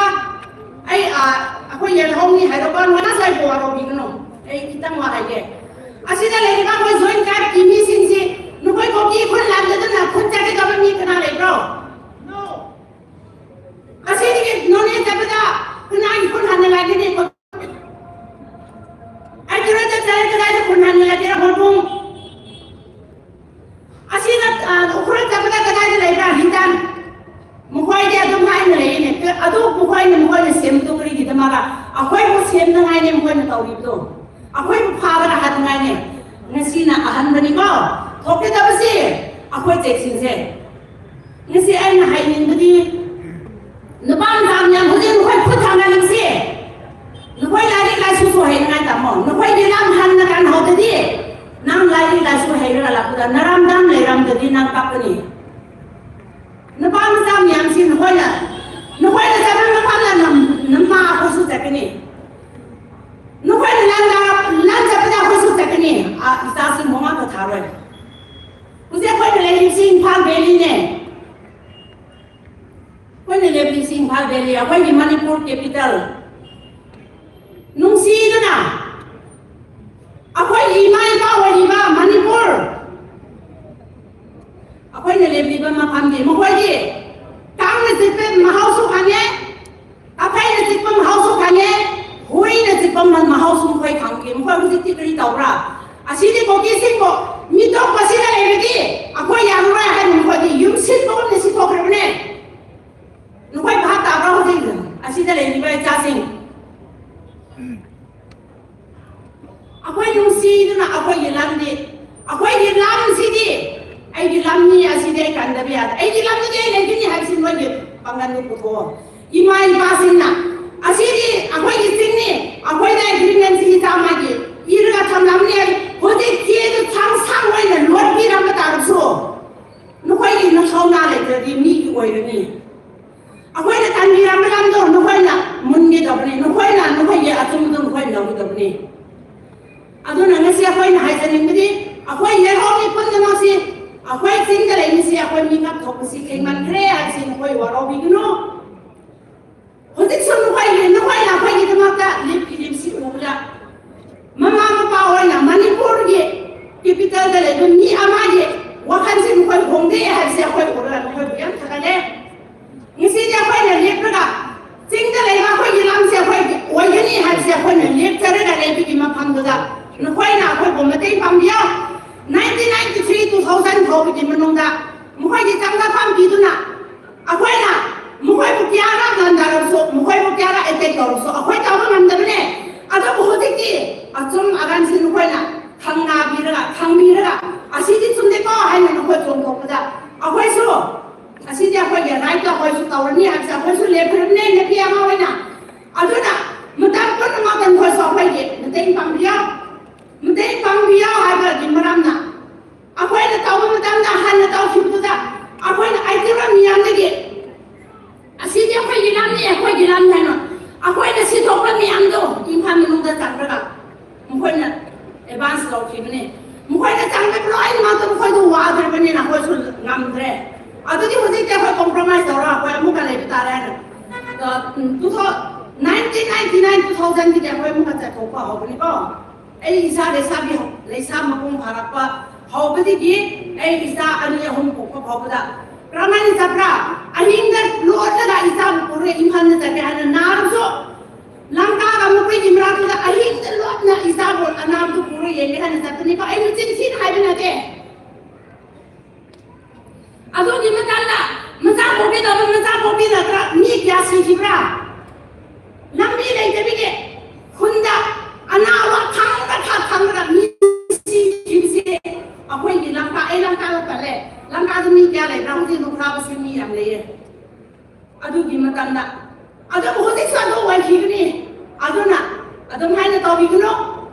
ꯑꯩ, ꯑ, ꯑꯩꯈꯣꯏ ꯌꯦꯜꯍꯧꯃꯤ ꯍꯥꯏꯔꯣꯀꯣ, ꯉꯥꯅ ꯁ꯭ꯋꯥꯏꯕꯨ ꯋꯥꯔꯧꯕꯤꯒꯅꯨ꯫ ꯑꯩ ꯈꯤꯇꯪ ꯋꯥ ꯍꯥꯏꯒꯦ꯫ ꯑꯁꯤꯗ ꯂꯩꯔꯤꯕ ꯑꯩꯈꯣꯏ ꯖꯣꯏꯟ ꯇ꯭ꯔꯥꯏꯕꯀꯤ ꯃꯤꯁꯤꯡꯁꯤ ꯅꯈꯣꯏ ꯀꯨꯀꯤ ꯈꯨꯟ ꯂꯥꯟꯖꯗꯨꯅ ꯈꯨꯟ ꯆꯠꯀꯗꯕ ꯃꯤ ꯀꯅꯥ ꯂꯩꯕ꯭ꯔꯣ? ꯑꯁꯤꯗꯒꯤ ꯅꯣꯅꯦ ꯆꯠꯄꯗ ꯀꯅꯥꯒꯤ ꯈꯨꯟ ꯍꯥꯟꯅ ꯂꯥꯛꯀꯅꯤ? ꯑꯩ ꯇꯨꯔꯦꯟꯗ ꯆꯠꯂꯦ, ꯀꯗꯥꯏꯗ ꯈꯨꯟ ꯍꯥꯟꯅ ꯂꯥꯛꯀꯦꯔꯥ? ꯍꯣꯔꯕꯨꯡ꯫ ꯑꯁꯤꯗ, ꯑ, ꯎꯈ꯭ꯔꯨꯜ ꯆꯠꯄꯗ ꯀꯗꯥꯏꯗ ꯂꯩꯕ꯭ꯔꯥ? ꯍꯤꯡꯗꯥꯟ꯫ ꯃꯈꯣꯏꯗꯤ ꯑꯗꯨꯝ ꯍꯥꯏꯅ ꯂꯩꯌꯦꯅꯦ꯫ ꯑꯗꯨ ꯃꯈꯣꯏꯅ, ꯃꯈꯣꯏꯅ ꯁꯦꯝꯕꯗꯣ ꯀꯔꯤꯒꯤꯗꯃꯛ ꯑꯩꯈꯣꯏꯕꯨ ꯁꯦꯝꯅꯉꯥꯏꯅꯦ ꯃꯈꯣꯏꯅ ꯇꯧꯔꯤꯕꯗꯣ? ꯑꯩꯈꯣꯏꯕꯨ ꯐꯥꯕꯅ ꯍꯥꯠꯅꯉꯥꯏꯅꯦ꯫ ꯉꯁꯤꯅ ꯑꯍꯥꯟꯕꯅꯤꯀꯣ ꯊꯣꯛꯀꯗꯕꯁꯤ ꯑꯩꯈꯣꯏ ꯆꯦꯛꯁꯤꯟꯁꯦ꯫ ꯉꯁꯤ ꯑꯩꯅ ꯍꯥꯏꯅꯤꯡꯕꯗꯤ, ꯅꯨꯄꯥ ꯃꯆꯥ ꯃꯌꯥꯝ ꯍꯧꯖꯤꯛ ꯅꯈꯣꯏ ꯈꯨꯠ ꯊꯥꯡꯒꯠꯂꯤꯕꯁꯤ, ꯅꯈꯣꯏ ꯂꯥꯏꯔꯤꯛ ꯂꯥꯏꯁꯨꯁꯨ ꯍꯩꯅꯉꯥꯏ ꯇꯝꯃꯣ꯫ ꯅꯈꯣꯏꯒꯤ ꯂꯝ ꯍꯟꯅ ꯀꯟꯍꯧꯗꯗꯤ, ꯅꯪ ꯂꯥꯏꯔꯤꯛ ꯂꯥꯏꯁꯨ ꯍꯩꯔꯒ ꯂꯥꯛꯄꯗ ꯅꯔꯝꯗꯝ ꯂꯩꯔꯝꯗꯗꯤ ꯅꯪ ꯀꯞꯀꯅꯤ꯫ ꯅꯨꯄꯥ ꯃꯆꯥ ꯃꯌꯥꯝꯁꯤ ꯅꯈꯣꯏꯅ, ꯅꯈꯣꯏꯅ ꯆꯠꯍꯟꯕ ꯏꯆꯥꯁꯤꯡꯕꯨ ꯉꯥꯛꯇ ꯊꯥꯔꯣꯏ꯫ ꯍꯧꯖꯤꯛ ꯑꯩꯈꯣꯏꯅ ꯂꯩꯔꯤꯕꯁꯤ ꯏꯝꯐꯥꯜ ꯚꯦꯂꯤꯅꯦ꯫ ꯑꯩꯈꯣꯏꯅ ꯂꯩꯔꯤꯕꯁꯤ ꯏꯝꯐꯥꯜ ꯚꯦꯂꯤ, ꯑꯩꯈꯣꯏꯒꯤ ꯃꯅꯤꯄꯨꯔ ꯀꯦꯄꯤꯇꯦꯜ꯫ ꯅꯨꯡꯁꯤꯗꯅ ꯑꯩꯈꯣꯏꯒꯤ ꯏꯃꯥ ꯏꯄꯥ ꯑꯣꯏꯔꯤꯕ ꯃꯅꯤꯄꯨꯔ, ꯑꯩꯈꯣꯏꯅ ꯂꯦꯞꯂꯤꯕ ꯃꯐꯝꯗꯤ ꯃꯈꯣꯏꯗꯤ ꯀꯥꯡꯅ ꯆꯤꯛꯄ ꯃꯍꯥꯎꯁꯨ ꯈꯪꯉꯦ, ꯀꯥꯐꯩꯅ ꯆꯤꯛꯄ ꯃꯍꯥꯎꯁꯨ ꯈꯪꯉꯦ, ꯍꯨꯏꯅ ꯆꯤꯛꯄ ꯃ-, ꯃꯍꯥꯎꯁꯨ ꯃꯈꯣꯏ ꯈꯪꯈꯤ꯫ ꯃꯈꯣꯏ ꯍꯧꯖꯤꯛꯇꯤ ꯀꯔꯤ ꯇꯧꯕ꯭ꯔꯥ? ꯑꯁꯤꯗꯤ ꯀꯨꯀꯤꯁꯤꯡꯕꯨ ꯃꯤꯇꯣꯞꯄ ꯑꯁꯤꯗ ꯂꯩꯔꯗꯤ ꯑꯩꯈꯣꯏ ꯌꯥꯔꯔꯣꯏ ꯍꯥꯏꯅ ꯃꯈꯣꯏꯗꯤ ꯌꯨꯝ ꯁꯤꯠꯄꯒꯨꯝꯅ ꯁꯤꯠꯊꯣꯛꯈ꯭ꯔꯕꯅꯦ꯫ ꯅꯈꯣꯏ ꯚꯥꯞ ꯇꯥꯕ꯭ꯔꯥ? ꯍꯧꯖꯤꯛ ꯑꯁꯤꯗ ꯂꯩꯔꯤꯕ ꯏꯆꯥꯁꯤꯡ, ꯑꯩꯈꯣꯏ ꯅꯨꯡꯁꯤꯗꯨꯅ ꯑꯩꯈꯣꯏꯒꯤ ꯂꯝꯗꯤ, ꯑꯩꯈꯣꯏꯒꯤ ꯂꯝꯁꯤꯗꯤ ꯑꯩꯒꯤ ꯂꯝꯅꯤ, ꯑꯁꯤꯗꯤ ꯑꯩ ꯀꯟꯗꯕ ꯌꯥꯗꯦ, ꯑꯩꯒꯤ ꯂꯝꯗꯨꯗꯤ ꯑꯩ ꯂꯩꯒꯅꯤ ꯍꯥꯏꯕꯁꯤ ꯅꯣꯏꯒꯤ ꯄꯥꯡꯒꯜꯗꯨ ꯄꯨꯊꯣꯛꯑꯣ꯫ ꯏꯃꯥ ꯏꯄꯥꯁꯤꯡꯅ ꯑꯁꯤꯗꯤ ꯑꯩꯈꯣꯏꯒꯤ ꯆꯤꯡꯅꯤ, ꯑꯩꯈꯣꯏꯗ ꯑꯦꯒ꯭ꯔꯤꯃꯦꯟꯁꯤ ꯆꯥꯝꯃꯒꯤ ꯏꯔꯒ ꯊꯝꯂꯝꯅꯤ꯫ ꯍꯧꯖꯤꯛ ꯆꯦꯗꯨ ꯁꯥꯡ ꯁꯥꯡ ꯑꯣꯏꯅ ꯂꯣꯠꯄꯤꯔꯝꯕ ꯇꯥꯔꯁꯨ, ꯅꯈꯣꯏꯒꯤ ꯅꯊꯧꯅꯥ ꯂꯩꯇ꯭ꯔꯗꯤ ꯃꯤꯒꯤ ꯑꯣꯏꯔꯅꯤ꯫ ꯑꯩꯈꯣꯏꯅ ꯇꯥꯟꯕꯤꯔꯝꯕ ꯂꯝꯗꯣ ꯅꯈꯣꯏꯅ ꯃꯨꯟꯒꯗꯕꯅꯤ, ꯅꯈꯣꯏꯅ ꯅꯈꯣꯏꯒꯤ ꯑꯆꯨꯝꯕꯗꯣ ꯅꯈꯣꯏꯅ ꯂꯧꯒꯗꯕꯅꯤ꯫ ꯑꯗꯨꯅ ꯉꯁꯤ ꯑꯩꯈꯣꯏꯅ ꯍꯥꯏꯖꯅꯤꯡꯕꯗꯤ, ꯑꯩꯈꯣꯏ ꯂꯩꯍꯧꯔꯤ ꯄꯨꯝꯅꯃꯛꯁꯤ, ꯑꯩꯈꯣꯏ ꯆꯤꯡꯗ ꯂꯩꯕꯁꯤ, ꯑꯩꯈꯣꯏ ꯃꯤꯀꯞ ꯊꯣꯛꯄꯁꯤ ꯊꯦꯡꯃꯟꯈ꯭ꯔꯦ ꯍꯥꯏꯕꯁꯤ ꯅꯈꯣꯏ ꯋꯥꯔꯧꯕꯤꯒꯅꯨ꯫ ꯍꯧꯖꯤꯛꯁꯨ ꯅꯈꯣꯏꯒꯤ, ꯅꯈꯣꯏꯅ ꯑꯩꯈꯣꯏꯒꯤꯗꯃꯛꯇ ꯂꯦꯞꯄꯤꯔꯤꯕꯁꯤ ꯎꯕꯗ, ꯃꯃꯥ ꯃꯄꯥ ꯑꯣꯏꯅ ꯃꯅꯤꯄꯨꯔꯒꯤ ꯀꯦꯄꯤꯇꯦꯜꯗ ꯂꯩꯕ ꯃꯤ ꯑꯃꯒꯤ ꯋꯥꯈꯜꯁꯤ ꯅꯈꯣꯏ ꯍꯣꯡꯗꯦ ꯍꯥꯏꯕꯁꯤ ꯑꯩꯈꯣꯏ ꯎꯔꯒ ꯅꯈꯣꯏꯕꯨ ꯌꯥꯝ ꯊꯥꯒꯠꯂꯦ꯫ ꯉꯁꯤꯗꯤ ꯑꯩꯈꯣꯏꯅ ꯂꯦꯞꯂꯒ ꯆꯤꯡꯗ ꯂꯩꯕ ꯑꯩꯈꯣꯏꯒꯤ ꯂꯝꯁꯦ ꯑꯩꯈꯣꯏꯒꯤ ꯑꯣꯏꯒꯅꯤ ꯍꯥꯏꯕꯁꯦ ꯑꯩꯈꯣꯏꯅ ꯂꯦꯞꯆꯔꯒ ꯂꯩꯕꯒꯤ ꯃꯐꯝꯗꯨꯗ ꯅꯈꯣꯏꯅ ꯑꯩꯈꯣꯏꯕꯨ ꯃꯇꯦꯡ ꯄꯥꯡꯕꯤꯌꯣ꯫ Nineteen ninety three, two thousand ꯐꯥꯎꯕꯒꯤ ꯃꯅꯨꯡꯗ ꯃꯈꯣꯏꯒꯤ ꯆꯪꯖꯐꯝ ꯄꯤꯗꯨꯅ ꯑꯩꯈꯣꯏꯅ ꯃꯈꯣꯏꯕꯨ ꯀꯌꯥꯔꯛ ꯂꯥꯟꯗꯥꯔꯕꯁꯨ, ꯃꯈꯣꯏꯕꯨ ꯀꯌꯥꯔꯛ ꯑꯦꯇꯦꯛ ꯇꯧꯔꯕꯁꯨ ꯑꯩꯈꯣꯏ ꯇꯧꯕ ꯉꯝꯗꯕꯅꯦ꯫ ꯑꯗꯨꯕꯨ ꯍꯧꯖꯤꯛꯇꯤ ꯑꯆꯨꯝ ꯑꯔꯥꯟꯁꯤ ꯅꯈꯣꯏꯅ ꯈꯪꯅꯕꯤꯔꯒ, ꯈꯪꯕꯤꯔꯒ, ꯑꯁꯤꯗꯤ ꯆꯨꯝꯗꯦꯀꯣ ꯍꯥꯏꯅ ꯅꯈꯣꯏ ꯆꯣꯡꯊꯣꯛꯄꯗ ꯑꯩꯈꯣꯏꯁꯨ ꯑꯁꯤꯗꯤ ꯑꯩꯈꯣꯏꯒꯤ ꯔꯥꯏꯠꯇ ꯑꯩꯈꯣꯏꯁꯨ ꯇꯧꯔꯅꯤ ꯍꯥꯏꯕꯁꯦ ꯑꯩꯈꯣꯏꯁꯨ ꯂꯦꯞꯈ꯭ꯔꯕꯅꯦ ꯅꯨꯄꯤ ꯑꯃ ꯑꯣꯏꯅ꯫ ꯑꯗꯨꯅ ꯃꯇꯝ ꯄꯨꯝꯅꯃꯛꯇ ꯅꯈꯣꯏꯁꯨ ꯑꯩꯈꯣꯏꯒꯤ ꯃꯇꯦꯡ ꯄꯥꯡꯕꯤꯌꯣ꯫ ꯃꯇꯦꯡ ꯄꯥꯡꯕꯤꯌꯣ ꯍꯥꯏꯕꯒꯤ ꯃꯔꯝꯅ ꯑꯩꯈꯣꯏꯅ ꯇꯧꯕ ꯃꯇꯝꯗ ꯍꯥꯟꯅ ꯇꯧꯈꯤꯕꯗꯨꯗ ꯑꯩꯈꯣꯏꯅ ꯑꯩꯇꯤꯔꯣꯟ ꯃꯤꯌꯥꯝꯗꯒꯤ ꯑꯁꯤꯗꯤ ꯑꯩꯈꯣꯏꯒꯤ ꯂꯝꯅꯤ, ꯑꯩꯈꯣꯏꯒꯤ ꯂꯝꯅꯤ ꯍꯥꯏꯅ ꯑꯩꯈꯣꯏꯅ ꯁꯤꯊꯣꯛꯄ ꯃꯤꯌꯥꯝꯗꯣ ꯏꯝꯐꯥꯜ ꯃꯅꯨꯡꯗ ꯆꯠꯂꯒ ꯃꯈꯣꯏꯅ ꯑꯦꯗꯚꯥꯟꯁ ꯇꯧꯈꯤꯕꯅꯤ꯫ ꯃꯈꯣꯏꯅ ꯆꯪꯕ ꯂꯣꯏꯅꯃꯛꯇ ꯃꯈꯣꯏꯗꯨ ꯋꯥꯗ꯭ꯔꯕꯅꯤꯅ ꯑꯩꯈꯣꯏꯁꯨ ꯉꯝꯗ꯭ꯔꯦ꯫ ꯑꯗꯨꯗꯤ ꯍꯧꯖꯤꯛꯇꯤ ꯑꯩꯈꯣꯏ ꯀꯣꯝꯄ꯭ꯔꯣꯃꯥꯏꯁ ꯇꯧꯔꯒ ꯑꯩꯈꯣꯏ ꯑꯃꯨꯛꯀ ꯂꯩꯕ ꯇꯥꯔꯦ ꯍꯥꯏꯅ, ꯑ, ꯎꯝ, two thousand, nineteen ninety nine, two thousand ꯑꯩꯈꯣꯏ ꯑꯃꯨꯛꯀ ꯆꯠꯊꯣꯛꯄ ꯍꯧꯕꯅꯤꯀꯣ꯫ ꯑꯩ ꯏꯆꯥ ꯂꯩꯁꯥꯕꯤ ꯍꯧ-, ꯂꯩꯁꯥ ꯃꯄꯨꯡ ꯐꯥꯔꯛꯄ ꯍꯧꯕꯗꯒꯤ ꯑꯩ ꯏꯆꯥ ꯑꯅꯤ ꯑꯍꯨꯝ ꯄꯣꯛꯄ ꯐꯥꯎꯕꯗ ꯀꯔꯝꯍꯥꯏꯅ ꯆꯠꯄ꯭ꯔꯥ? ꯑꯍꯤꯡꯗ ꯂꯣꯠꯂꯒ ꯏꯆꯥꯕꯨ ꯄꯨꯔꯒ ꯏꯝꯐꯥꯜꯗ ꯆꯠꯀꯦ ꯍꯥꯏꯅ ꯅꯥꯔꯁꯨ, ꯂꯪꯀꯥꯒ ꯃꯈꯣꯏꯒꯤ ꯃꯔꯛꯇꯨꯗ ꯑꯍꯤꯡꯗ ꯂꯣꯠꯅ ꯏꯆꯥꯕꯨ ꯑꯅꯥꯕꯗꯨ ꯄꯨꯔꯒ ꯌꯦꯡꯒꯦ ꯍꯥꯏꯅ ꯆꯠꯄꯅꯤꯀꯣ꯫ ꯑꯩ ꯃꯆꯤꯟ ꯊꯤꯅ ꯍꯥꯏꯕ ꯅꯠꯇꯦ꯫ ꯑꯗꯨꯒꯤ ꯃꯇꯝꯗ ꯃꯆꯥ ꯄꯣꯛꯀꯦ ꯇꯧꯕ ꯃꯆꯥ ꯄꯣꯛꯄꯤꯗ ꯃꯤ ꯀꯌꯥ ꯁꯤꯈꯤꯕ꯭ꯔꯥ? ꯂꯝꯕꯤ ꯂꯩꯇꯕꯤꯒꯤ ꯈꯨꯟꯗ ꯑꯅꯥꯕ ꯈꯪꯗ ꯈ-, ꯈꯪꯗ ꯃꯤ ꯁꯤꯈꯤꯕꯁꯦ ꯑꯩꯈꯣꯏꯒꯤ ꯂꯝꯄꯥꯛ, ꯑꯩ ꯂꯝꯄꯥꯛꯇ ꯄꯜꯂꯦ꯫ ꯂꯝꯄꯥꯛꯇ ꯃꯤ ꯀꯌꯥ ꯂꯩꯕ꯭ꯔꯥ? ꯍꯧꯖꯤꯛ ꯂꯨꯈ꯭ꯔꯥꯕꯁꯤ ꯃꯤ ꯌꯥꯝ ꯂꯩꯌꯦ꯫ ꯑꯗꯨꯒꯤ ꯃꯇꯝꯗ, ꯑꯗꯨꯕꯨ ꯍꯧꯖꯤꯛꯁꯨ ꯑꯗꯨ ꯑꯣꯏꯈꯤꯒꯅꯤ꯫ ꯑꯗꯨꯅ ꯑꯗꯨꯝ ꯍꯥꯏꯅ ꯇꯧꯕꯤꯒꯅꯨ꯫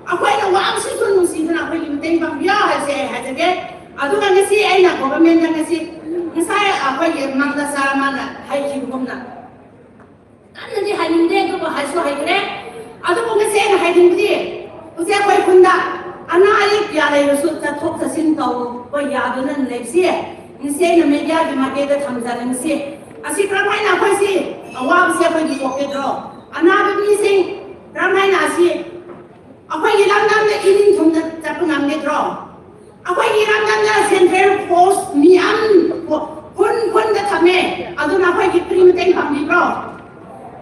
ꯑꯩꯈꯣꯏꯅ ꯋꯥꯕꯁꯤꯁꯨ ꯅꯨꯡꯁꯤꯗꯨꯅ ꯑꯩꯈꯣꯏꯒꯤ ꯃꯇꯦꯡ ꯄꯥꯡꯕꯤꯌꯣ ꯍꯥꯏꯁꯦ ꯑꯩ ꯍꯥꯏꯖꯒꯦ꯫ ꯑꯗꯨꯒ ꯉꯁꯤ ꯑꯩꯅ ꯒꯣꯚꯔꯟꯃꯦꯟꯗ ꯉꯁꯤ, ꯉꯁꯥꯏ ꯑꯩꯈꯣꯏꯒꯤ ꯃꯪꯗ ꯁꯥꯔ ꯑꯃꯅ ꯍꯥꯏꯈꯤꯕꯒꯨꯝꯅ, ꯀꯟꯅꯗꯤ ꯍꯥꯏꯅꯤꯡꯗꯦ, ꯑꯗꯨꯕꯨ ꯍꯥꯏꯁꯨ ꯍꯥꯏꯈ꯭ꯔꯦ꯫ ꯑꯗꯨꯕꯨ ꯉꯁꯤ ꯑꯩꯅ ꯍꯥꯏꯅꯤꯡꯕꯗꯤ, ꯍꯧꯖꯤꯛ ꯑꯩꯈꯣꯏ ꯈꯨꯟꯗ ꯑꯅꯥ ꯑꯌꯦꯛ ꯀꯌꯥ ꯂꯩꯔꯁꯨ ꯆꯠꯊꯣꯛ ꯆꯠꯁꯤꯟ ꯇꯧꯕ ꯌꯥꯗꯨꯅ ꯂꯩꯕꯁꯤ, ꯉꯁꯤ ꯑꯩꯅ ꯃꯦꯗꯤꯌꯥꯒꯤ ꯃꯥꯏꯀꯩꯗ ꯊꯝꯖꯅꯤꯡꯕꯁꯤ, ꯑꯁꯤ ꯀꯔꯝꯍꯥꯏꯅ ꯑꯩꯈꯣꯏꯁꯤ ꯑꯋꯥꯕꯁꯤ ꯑꯩꯈꯣꯏꯒꯤ ꯀꯣꯛꯀꯗ꯭ꯔꯣ? ꯑꯅꯥꯕ ꯃꯤꯁꯤꯡ ꯀꯔꯝꯍꯥꯏꯅ ꯑꯁꯤ ꯑꯩꯈꯣꯏꯒꯤ ꯂꯝꯗꯝꯗ ꯏꯅꯤꯡ ꯊꯨꯡꯅ ꯆꯠꯄ ꯉꯝꯒꯗ꯭ꯔꯣ? ꯑꯩꯈꯣꯏꯒꯤ ꯂꯝꯗꯝꯗ ꯁꯦꯟꯇ꯭ꯔꯦꯜ ꯐꯣꯔꯁ ꯃꯤꯌꯥꯝ ꯈꯨꯟ ꯈꯨꯟꯗ ꯊꯝꯃꯦ꯫ ꯑꯗꯨꯅ ꯑꯩꯈꯣꯏꯒꯤ ꯀꯔꯤ ꯃꯇꯦꯡ ꯄꯥꯡꯕꯤꯕ꯭ꯔꯣ?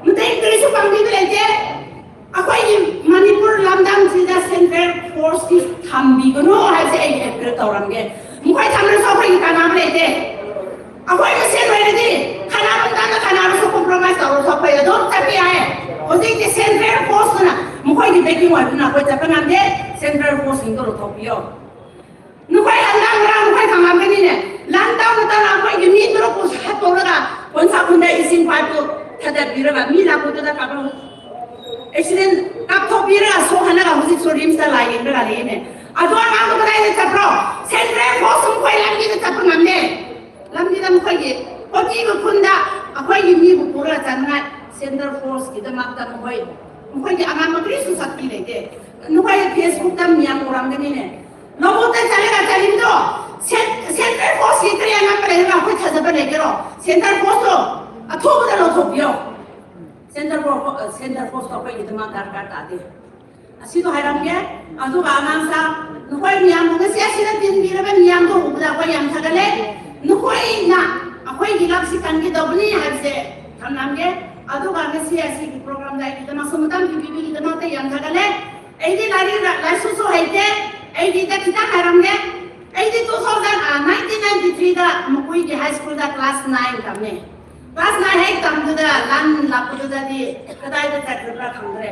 ꯃꯇꯦꯡ ꯀꯔꯤꯁꯨ ꯄꯥꯡꯕꯤꯕ ꯂꯩꯇꯦ꯫ ꯑꯩꯈꯣꯏꯒꯤ ꯃꯅꯤꯄꯨꯔ ꯂꯝꯗꯝꯁꯤꯗ ꯁꯦꯟꯇ꯭ꯔꯦꯜ ꯐꯣꯔꯁꯀꯤ ꯊꯝꯕꯤꯒꯅꯨ ꯍꯥꯏꯕꯁꯦ ꯑꯩ ꯑꯦꯄꯤꯜ ꯇꯧꯔꯝꯒꯦ꯫ ꯃꯈꯣꯏ ꯊꯝꯂꯁꯨ ꯑꯩꯈꯣꯏꯒꯤ ꯀꯥꯟꯅꯕ ꯂꯩꯇꯦ꯫ ꯑꯩꯈꯣꯏ ꯃꯁꯦꯟ ꯑꯣꯏꯔꯗꯤ ꯈꯠꯅꯕ ꯃꯇꯝꯗ ꯈꯠꯅꯔꯁꯨ ꯀꯣꯝꯄ꯭ꯔꯣꯃꯥꯏꯁ ꯇꯧꯔꯁꯨ ꯑꯩꯈꯣꯏ ꯑꯗꯨꯝ ꯆꯠꯄ ꯌꯥꯏ꯫ ꯍꯧꯖꯤꯛꯇꯤ ꯁꯦꯟꯇ꯭ꯔꯦꯜ ꯐꯣꯔꯁꯇꯨꯅ ꯃꯈꯣꯏꯒꯤ ꯕꯦꯀꯤꯡ ꯑꯣꯏꯕꯅ ꯑꯩꯈꯣꯏ ꯆꯠꯄ ꯉꯝꯗꯦ꯫ ꯁꯦꯟꯇ꯭ꯔꯦꯜ ꯐꯣꯔꯁꯁꯤꯡꯗꯣ ꯂꯧꯊꯣꯛꯄꯤꯌꯣ꯫ ꯅꯈꯣꯏ ꯍꯟꯗꯛ ꯉꯔꯥꯡ ꯅꯈꯣꯏ ꯈꯪꯂꯝꯒꯅꯤꯅꯦ, ꯂꯥꯟ ꯇꯧꯅ ꯇꯧꯅ ꯑꯩꯈꯣꯏꯒꯤ ꯃꯤ ꯇꯔꯨꯛꯄꯨ ꯍꯥꯠꯇꯣꯛꯂꯒ ꯀꯣꯟꯁꯥ ꯈꯨꯟꯗ ꯏꯁꯤꯡ ꯄꯥꯏꯞꯇꯨ ꯊꯥꯗꯠꯄꯤꯔꯒ ꯃꯤ ꯂꯥꯛꯄꯗꯨꯗ ꯀꯥꯞꯂꯝ-, ꯑꯦꯛꯁꯤꯗꯦꯟ ꯀꯥꯞꯊꯣꯛꯄꯤꯔꯒ ꯁꯣꯛꯍꯜꯂꯒ ꯍꯧꯖꯤꯛꯁꯨ ꯔꯤꯝꯁꯇ ꯂꯥꯏꯌꯦꯡꯂꯒ ꯂꯩꯌꯦꯅꯦ꯫ ꯑꯗꯣ ꯑꯉꯥꯡꯗꯣ ꯀꯗꯥꯏꯗ ꯆꯠꯄ꯭ꯔꯣ? ꯁꯦꯟꯇ꯭ꯔꯦꯜ ꯐꯣꯔꯁ ꯃꯈꯣꯏ ꯂꯝꯕꯤꯗ ꯆꯠꯄ ꯉꯝꯗꯦ꯫ ꯂꯝꯕꯤꯗ ꯃꯈꯣꯏꯒꯤ ꯀꯣꯇꯤꯒ ꯈꯨꯟꯗ ꯑꯩꯈꯣꯏꯒꯤ ꯃꯤꯕꯨ ꯄꯨꯔꯒ ꯆꯠꯅꯉꯥꯏ ꯁꯦꯟꯇ꯭ꯔꯦꯜ ꯐꯣꯔꯁꯀꯤꯗꯃꯛꯇ ꯃꯈꯣꯏ, ꯃꯈꯣꯏꯒꯤ ꯑꯉꯥꯡꯕ ꯀꯔꯤꯁꯨ ꯁꯛꯇꯤ ꯂꯩꯇꯦ꯫ ꯅꯈꯣꯏ Facebook ꯇ ꯃꯤꯌꯥꯝ ꯎꯔꯝꯒꯅꯤꯅꯦ꯫ ꯂꯧꯕꯨꯛꯇ ꯆꯠꯂꯒ ꯆꯠꯂꯤꯕꯗꯣ, ꯁꯦꯟ-, central force ꯀꯤ ꯀꯔꯤ ꯑꯉꯝꯕ ꯂꯩꯔꯒ ꯑꯩꯈꯣꯏ ꯊꯥꯖꯕ ꯂꯩꯒꯦꯔꯣ? Central force ꯇꯣ ꯑꯊꯨꯕꯗ ꯂꯧꯊꯣꯛꯄꯤꯌꯣ꯫ Central force, central force ꯇꯣ ꯑꯩꯈꯣꯏꯒꯤꯗꯃꯛ ꯗꯔꯀꯥꯔ ꯇꯥꯗꯦ꯫ ꯑꯁꯤꯗꯣ ꯍꯥꯏꯔꯝꯒꯦ꯫ ꯑꯗꯨꯒ ꯑꯉꯥꯡꯁꯥ, ꯅꯈꯣꯏ ꯃꯤꯌꯥꯝꯕꯨ ꯉꯁꯤ ꯑꯁꯤꯗ ꯇꯤꯟꯕꯤꯔꯕ ꯃꯤꯌꯥꯝꯗꯣ ꯎꯕꯗ ꯑꯩꯈꯣꯏ ꯌꯥꯝ ꯊꯥꯒꯠꯂꯦ꯫ ꯅꯈꯣꯏꯅ ꯑꯩꯈꯣꯏꯒꯤ ꯂꯥꯛꯁꯤ ꯀꯟꯒꯗꯧꯕꯅꯤ ꯍꯥꯏꯕꯁꯦ ꯊꯝꯂꯝꯒꯦ꯫ ꯑꯗꯨꯒ ꯉꯁꯤ ꯑꯁꯤꯒꯤ program ꯗ ꯑꯩꯒꯤꯗꯃꯛꯁꯨ ꯃꯇꯝ ꯄꯤꯕꯤꯕꯒꯤꯗꯃꯛꯇ ꯌꯥꯝ ꯊꯥꯒꯠꯂꯦ꯫ ꯑꯩꯗꯤ ꯂꯥꯏꯔꯤꯛ ꯂꯥꯏꯁꯨꯁꯨ ꯍꯩꯇꯦ꯫ ꯑꯩꯒꯤꯗ ꯈꯤꯇꯪ ꯍꯥꯏꯔꯝꯒꯦ꯫ ꯑꯩꯗꯤ two thousand, ꯑ, nineteen ninety three ꯗ ꯃꯈꯣꯏꯒꯤ high school ꯗ class nine ꯇꯝꯃꯦ꯫ Class nine ꯍꯦꯛ ꯇꯝꯕꯗ ꯂꯥꯟ ꯂꯥꯛꯄꯗꯨꯗꯗꯤ ꯀꯗꯥꯏꯗ ꯆꯠꯈ꯭ꯔꯕ꯭ꯔꯥ ꯈꯪꯗ꯭ꯔꯦ꯫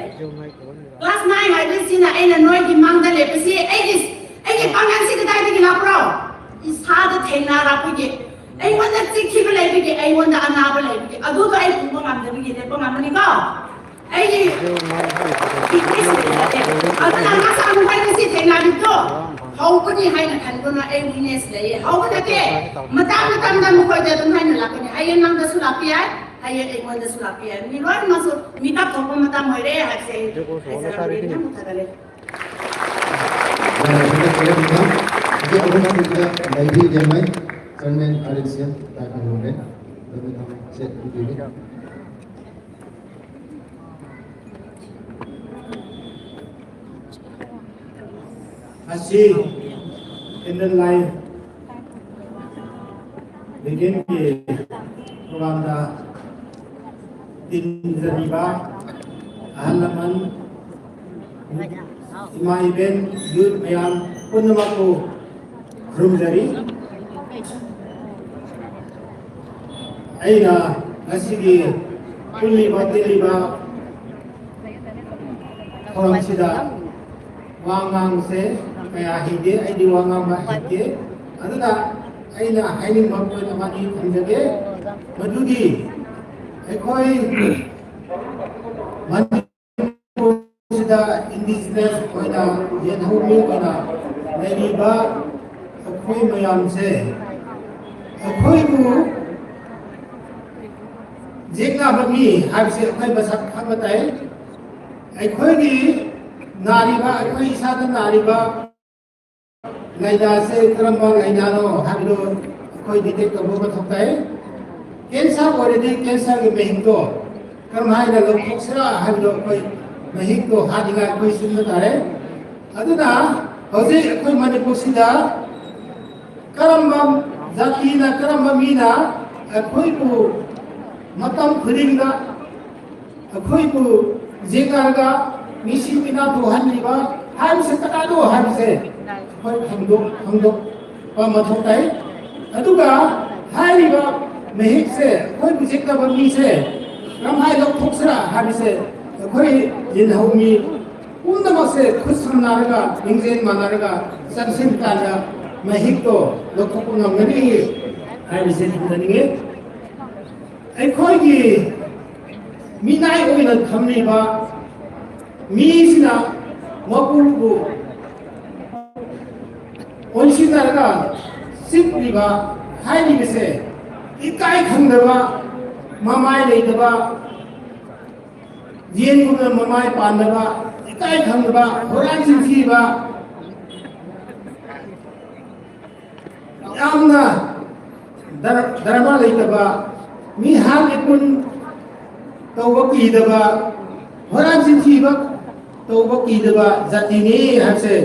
Class nine ꯍꯥꯏꯕꯁꯤꯅ ꯑꯩꯅ ꯅꯣꯏꯒꯤ ꯃꯥꯡꯗ ꯂꯦꯞꯄꯁꯤ, ꯑꯩꯒꯤ, ꯑꯩꯒꯤ ꯄꯥꯡꯒꯜꯁꯤ ꯀꯗꯥꯏꯗꯒꯤ ꯂꯥꯛꯄ꯭ꯔꯣ? ꯏꯁꯥꯗ ꯊꯦꯡꯅꯔꯛꯄꯒꯤ, ꯑꯩꯉꯣꯟꯗ ꯆꯤꯛꯈꯤꯕ ꯂꯩꯕꯒꯤ, ꯑꯩꯉꯣꯟꯗ ꯑꯅꯥꯕ ꯂꯩꯕꯒꯤ, ꯑꯗꯨꯗꯣ ꯑꯩ ꯄꯨꯕ ꯉꯝꯗꯕꯒꯤ ꯂꯦꯞꯄ ꯉꯝꯕꯅꯤꯀꯣ꯫ ꯑꯩꯒꯤ weakness ꯂꯩꯇꯦ꯫ ꯑꯗꯨꯅ ꯉꯁꯥꯏ ꯃꯈꯣꯏ ꯉꯁꯤ ꯊꯦꯡꯅꯔꯤꯕꯗꯣ ꯍꯧꯕꯅꯤ ꯍꯥꯏꯅ ꯈꯟꯒꯅꯨ, ꯑꯩ weakness ꯂꯩꯌꯦ꯫ ꯍꯧꯕ ꯅꯠꯇꯦ, ꯃꯇꯥꯡ ꯃꯇꯝꯗ ꯃꯈꯣꯏꯗ ꯑꯗꯨꯝ ꯍꯥꯏꯅ ꯂꯥꯛꯀꯅꯤ꯫ ꯍꯌꯦꯡ ꯅꯪꯗꯁꯨ ꯂꯥꯛꯄ ꯌꯥꯏ, ꯍꯌꯦꯡ ꯑꯩꯉꯣꯟꯗꯁꯨ ꯂꯥꯛꯄ ꯌꯥꯏ꯫ ꯃꯤ ꯂꯣꯏꯅꯃꯛꯁꯨ ꯃꯤꯀꯞ ꯊꯣꯛꯄ ꯃꯇꯝ ꯑꯣꯏꯔꯦ ꯍꯥꯏꯕꯁꯦ ꯑꯩ ꯍꯥꯏꯖꯔꯝꯒꯦ꯫ ꯌꯥꯝꯅ ꯊꯥꯒꯠꯂꯦ꯫ ꯍꯧꯖꯤꯛ ꯑꯍꯨꯝꯁꯨꯕꯗ ꯂꯩꯕꯤ ꯂꯦꯝꯃꯩ, Chairman R H C M ꯇ ꯀꯧꯔꯦ꯫ ꯑꯗꯨꯒ ꯆꯦ ꯄꯤꯕꯤꯔꯤ꯫ ꯉꯁꯤ candle light reading ꯒꯤ program ꯗ ꯇꯤꯟꯖꯔꯤꯕ ꯑꯍꯜ ꯂꯃꯟ, ꯏꯃꯥ ꯏꯕꯦꯟ, youth ꯃꯌꯥꯝ ꯄꯨꯝꯅꯃꯛꯄꯨ ꯈꯨꯔꯨꯝꯖꯔꯤ꯫ ꯑꯩꯅ ꯉꯁꯤꯒꯤ ꯄꯨꯜꯂꯤꯕ ꯇꯤꯜꯂꯤꯕ ꯊꯧꯔꯝꯁꯤꯗ ꯋꯥ ꯉꯥꯡꯕꯁꯦ ꯀꯌꯥ ꯍꯩꯇꯦ, ꯑꯩꯗꯤ ꯋꯥ ꯉꯥꯡꯕ ꯍꯩꯇꯦ꯫ ꯑꯗꯨꯅ ꯑꯩꯅ ꯍꯥꯏꯅꯤꯡꯕ point ꯑꯃꯅꯤ ꯊꯝꯖꯒꯦ, ꯃꯗꯨꯗꯤ ꯑꯩꯈꯣꯏ ꯃꯅꯤꯄꯨꯔꯁꯤꯗ indigenous ꯑꯣꯏꯅ, ꯌꯦꯜꯍꯧꯃꯤ ꯑꯣꯏꯅ ꯂꯩꯔꯤꯕ ꯑꯩꯈꯣꯏ ꯃꯌꯥꯝꯁꯦ, ꯑꯩꯈꯣꯏꯕꯨ ꯌꯦꯛꯅꯕ ꯃꯤ ꯍꯥꯏꯕꯁꯤ ꯑꯩꯈꯣꯏ ꯃꯁꯛ ꯈꯪꯕ ꯇꯥꯏ꯫ ꯑꯩꯈꯣꯏꯒꯤ ꯅꯥꯔꯤꯕ, ꯑꯩꯈꯣꯏ ꯏꯁꯥꯗ ꯅꯥꯔꯤꯕ ꯂꯥꯏꯅꯥꯁꯦ ꯀꯔꯝꯕ ꯂꯥꯏꯅꯥꯅꯣ ꯍꯥꯏꯕꯗꯨ ꯑꯩꯈꯣꯏ detect ꯇꯧꯕ ꯃꯊꯧ ꯇꯥꯏ꯫ Cancer ꯑꯣꯏꯔꯗꯤ cancer ꯒꯤ ꯃꯍꯤꯛꯇꯣ ꯀꯔꯝ ꯍꯥꯏꯅ ꯂꯧꯊꯣꯛꯁꯤꯔꯥ ꯍꯥꯏꯕꯗꯣ ꯑꯩꯈꯣꯏ ꯃꯍꯤꯛꯇꯣ ꯍꯥꯠꯅꯤꯡꯉꯥꯏ ꯑꯩꯈꯣꯏ ꯁꯤꯟꯕ ꯇꯥꯔꯦ꯫ ꯑꯗꯨꯅ ꯍꯧꯖꯤꯛ ꯑꯩꯈꯣꯏ ꯃꯅꯤꯄꯨꯔꯁꯤꯗ ꯀꯔꯝꯕ ꯖꯥꯇꯤꯅ, ꯀꯔꯝꯕ ꯃꯤꯅ ꯑꯩꯈꯣꯏꯕꯨ ꯃꯇꯝ ꯈꯨꯗꯤꯡꯗ ꯑꯩꯈꯣꯏꯕꯨ ꯌꯦꯛꯅꯔꯒ ꯃꯤꯁꯤ ꯃꯤꯅꯥ ꯊꯣꯛꯍꯜꯂꯤꯕ ꯍꯥꯏꯕꯁꯦ ꯀꯅꯥꯅꯣ ꯍꯥꯏꯕꯁꯦ ꯑꯩꯈꯣꯏ ꯈꯪꯗꯣꯛ-, ꯈꯪꯗꯣꯛꯄ ꯃꯊꯧ ꯇꯥꯏ꯫ ꯑꯗꯨꯒ ꯍꯥꯏꯔꯤꯕ ꯃꯍꯤꯛꯁꯦ, ꯑꯩꯈꯣꯏꯕꯨ ꯌꯦꯛꯅꯕ ꯃꯤꯁꯦ ꯀꯔꯝꯍꯥꯏꯅ ꯂꯧꯊꯣꯛꯁꯤꯔꯥ ꯍꯥꯏꯕꯁꯦ ꯑꯩꯈꯣꯏ ꯌꯦꯜꯍꯧꯃꯤ ꯄꯨꯝꯅꯃꯛꯁꯦ ꯈꯨꯠ ꯁꯝꯅꯔꯒ, ꯂꯤꯡꯖꯦꯜ ꯃꯥꯟꯅꯔꯒ ꯆꯪꯁꯤꯟ ꯀꯥꯟꯗ ꯃꯍꯤꯛꯇꯣ ꯂꯧꯊꯣꯛꯄ ꯉꯝꯒꯅꯤ ꯍꯥꯏꯕꯁꯦ ꯊꯝꯖꯅꯤꯡꯉꯤ꯫ ꯑꯩꯈꯣꯏꯒꯤ ꯃꯤꯅꯥꯏ ꯑꯣꯏꯅ ꯊꯝꯂꯤꯕ ꯃꯤꯁꯤꯅ ꯃꯄꯨꯕꯨ ꯑꯣꯟꯁꯤꯟꯅꯔꯒ ꯆꯤꯛꯂꯤꯕ ꯍꯥꯏꯔꯤꯕꯁꯦ ꯏꯀꯥꯏ ꯈꯪꯗꯕ, ꯃꯃꯥꯏ ꯂꯩꯇꯕ, ꯌꯦꯟꯒꯨꯝꯅ ꯃꯃꯥꯏ ꯄꯥꯟꯗꯕ, ꯏꯀꯥꯏ ꯈꯪꯗꯕ, ꯍꯨꯔꯥꯟ ꯆꯤꯟꯊꯤꯕ, ꯌꯥꯝꯅ ꯗꯔ-, ꯙꯔꯃ ꯂꯩꯇꯕ, ꯃꯤ ꯍꯥꯠ ꯏꯄꯨꯟ ꯇꯧꯕ ꯀꯤꯗꯕ, ꯍꯨꯔꯥꯟ ꯆꯤꯟꯊꯤꯕ ꯇꯧꯕ ꯀꯤꯗꯕ ꯖꯥꯇꯤꯅꯤ ꯍꯥꯏꯕꯁꯦ,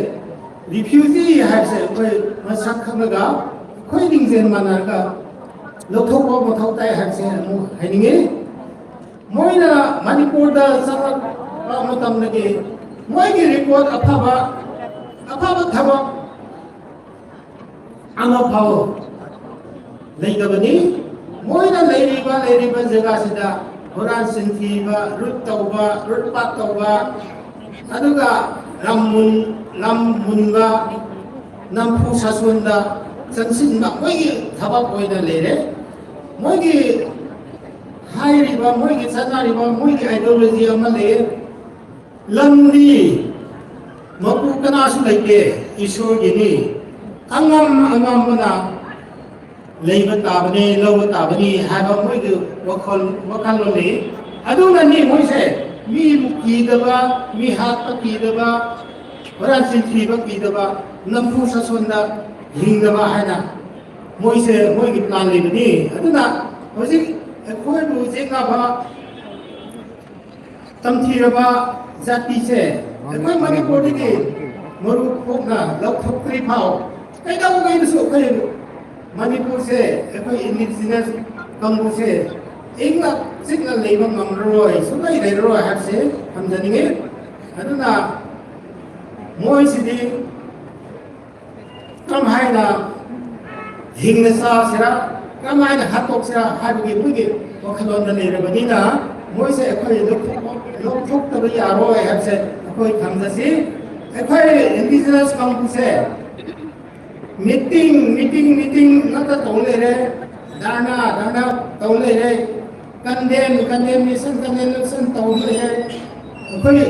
refugee ꯍꯥꯏꯕꯁꯦ ꯑꯩꯈꯣꯏ ꯃꯁꯛ ꯈꯪꯉꯒ ꯑꯩꯈꯣꯏ ꯂꯤꯡꯖꯦꯜ ꯃꯥꯟꯅꯔꯒ ꯂꯧꯊꯣꯛꯄ ꯃꯊꯧ ꯇꯥꯏ ꯍꯥꯏꯕꯁꯦ ꯑꯃꯨꯛ ꯍꯥꯏꯅꯤꯡꯉꯤ꯫ ꯃꯣꯏꯅ ꯃꯅꯤꯄꯨꯔꯗ ꯆꯪꯂꯛꯄ ꯃꯇꯝꯗꯒꯤ ꯃꯣꯏꯒꯤ record ꯑꯐꯕ, ꯑꯐꯕ ꯊꯕꯛ ꯑꯃꯐꯥꯎ ꯂꯩꯇꯕꯅꯤ꯫ ꯃꯣꯏꯅ ꯂꯩꯔꯤꯕ, ꯂꯩꯔꯤꯕ ꯖꯒꯥꯁꯤꯗ ꯍꯨꯔꯥꯟ ꯆꯤꯟꯊꯤꯕ, ꯂꯨꯠ ꯇꯧꯕ, ꯂꯨꯠꯄꯥꯠ ꯇꯧꯕ, ꯑꯗꯨꯒ ꯂꯝ ꯃꯨꯟ-, ꯂꯝ ꯃꯨꯟꯕ, ꯅꯝꯐꯨ ꯁꯥꯁꯣꯟꯗ ꯆꯪꯁꯤꯟꯕ ꯃꯣꯏꯒꯤ ꯊꯕꯛ ꯑꯣꯏꯅ ꯂꯩꯔꯦ꯫ ꯃꯣꯏꯒꯤ ꯍꯥꯏꯔꯤꯕ, ꯃꯣꯏꯒꯤ ꯆꯠꯅꯔꯤꯕ, ꯃꯣꯏꯒꯤ ideology ꯑꯃ ꯂꯩꯌꯦ꯫ ꯂꯝꯗꯤ ꯃꯄꯨ ꯀꯅꯥꯁꯨ ꯂꯩꯇꯦ, ꯏꯁꯣꯔꯒꯤꯅꯤ꯫ ꯑꯉꯝ ꯑꯉꯝꯕꯅ ꯂꯩꯕ ꯇꯥꯕꯅꯤ, ꯂꯧꯕ ꯇꯥꯕꯅꯤ ꯍꯥꯏꯕ ꯃꯣꯏꯒꯤ ꯋꯥꯈꯜ, ꯋꯥꯈꯜꯂꯣꯟ ꯂꯩ꯫ ꯑꯗꯨꯅꯅꯤ ꯃꯣꯏꯁꯦ ꯃꯤꯕꯨ ꯀꯤꯗꯕ, ꯃꯤ ꯍꯥꯠꯄ ꯀꯤꯗꯕ, ꯍꯨꯔꯥꯟ ꯆꯤꯟꯊꯤꯕ ꯀꯤꯗꯕ, ꯅꯝꯐꯨ ꯁꯥꯁꯣꯟꯗ ꯍꯤꯡꯗꯕ ꯍꯥꯏꯅ ꯃꯣꯏꯁꯦ ꯃꯣꯏꯒꯤ ꯄ꯭ꯂꯥꯟ ꯂꯩꯕꯅꯤ꯫ ꯑꯗꯨꯅ ꯍꯧꯖꯤꯛ ꯑꯩꯈꯣꯏꯕꯨ ꯌꯦꯛꯅꯕ ꯇꯝꯊꯤꯔꯕ ꯖꯥꯇꯤꯁꯦ ꯑꯩꯈꯣꯏ ꯃꯅꯤꯄꯨꯔꯗꯒꯤ ꯃꯔꯨ ꯀꯣꯛꯅ ꯂꯧꯊꯣꯛꯇ꯭ꯔꯤ ꯐꯥꯎ ꯀꯩꯗꯧꯉꯩꯗꯁꯨ ꯑꯩꯈꯣꯏ ꯃꯅꯤꯄꯨꯔꯁꯦ, ꯑꯩꯈꯣꯏ ꯏꯟꯗꯤꯖꯤꯅꯁ ꯀꯥꯡꯕꯨꯁꯦ ꯏꯪꯅ ꯆꯤꯛꯅ ꯂꯩꯕ ꯉꯝꯂꯔꯣꯏ, ꯁꯨꯡꯂꯩ ꯂꯩꯔꯔꯣꯏ ꯍꯥꯏꯕꯁꯦ ꯊꯝꯖꯅꯤꯡꯉꯤ꯫ ꯑꯗꯨꯅ ꯃꯣꯏꯁꯤꯗꯤ ꯀꯔꯝꯍꯥꯏꯅ ꯍꯤꯡꯅ ꯆꯥꯁꯤꯔꯥ, ꯀꯔꯝꯍꯥꯏꯅ ꯍꯥꯠꯇꯣꯛꯁꯤꯔꯥ ꯍꯥꯏꯕꯒꯤ ꯃꯣꯏꯒꯤ ꯋꯥꯈꯜꯂꯣꯟꯗ ꯂꯩꯔꯕꯅꯤꯅ ꯃꯣꯏꯁꯦ ꯑꯩꯈꯣꯏ ꯂꯧꯊꯣꯛ-, ꯂꯧꯊꯣꯛꯇꯕ ꯌꯥꯔꯣꯏ ꯍꯥꯏꯕꯁꯦ ꯑꯩꯈꯣꯏ ꯊꯝꯖꯁꯤ꯫ ꯑꯩꯈꯣꯏ ꯏꯟꯗꯤꯖꯤꯅꯁ ꯀꯥꯡꯕꯨꯁꯦ meeting, meeting, meeting ꯉꯥꯛꯇ ꯇꯧ ꯂꯩꯔꯦ, ꯙꯔꯅꯥ, ꯙꯔꯅꯥ ꯇꯧ ꯂꯩꯔꯦ, condemn, condemnation, condemnation ꯇꯧ ꯂꯩꯔꯦ꯫ ꯑꯩꯈꯣꯏ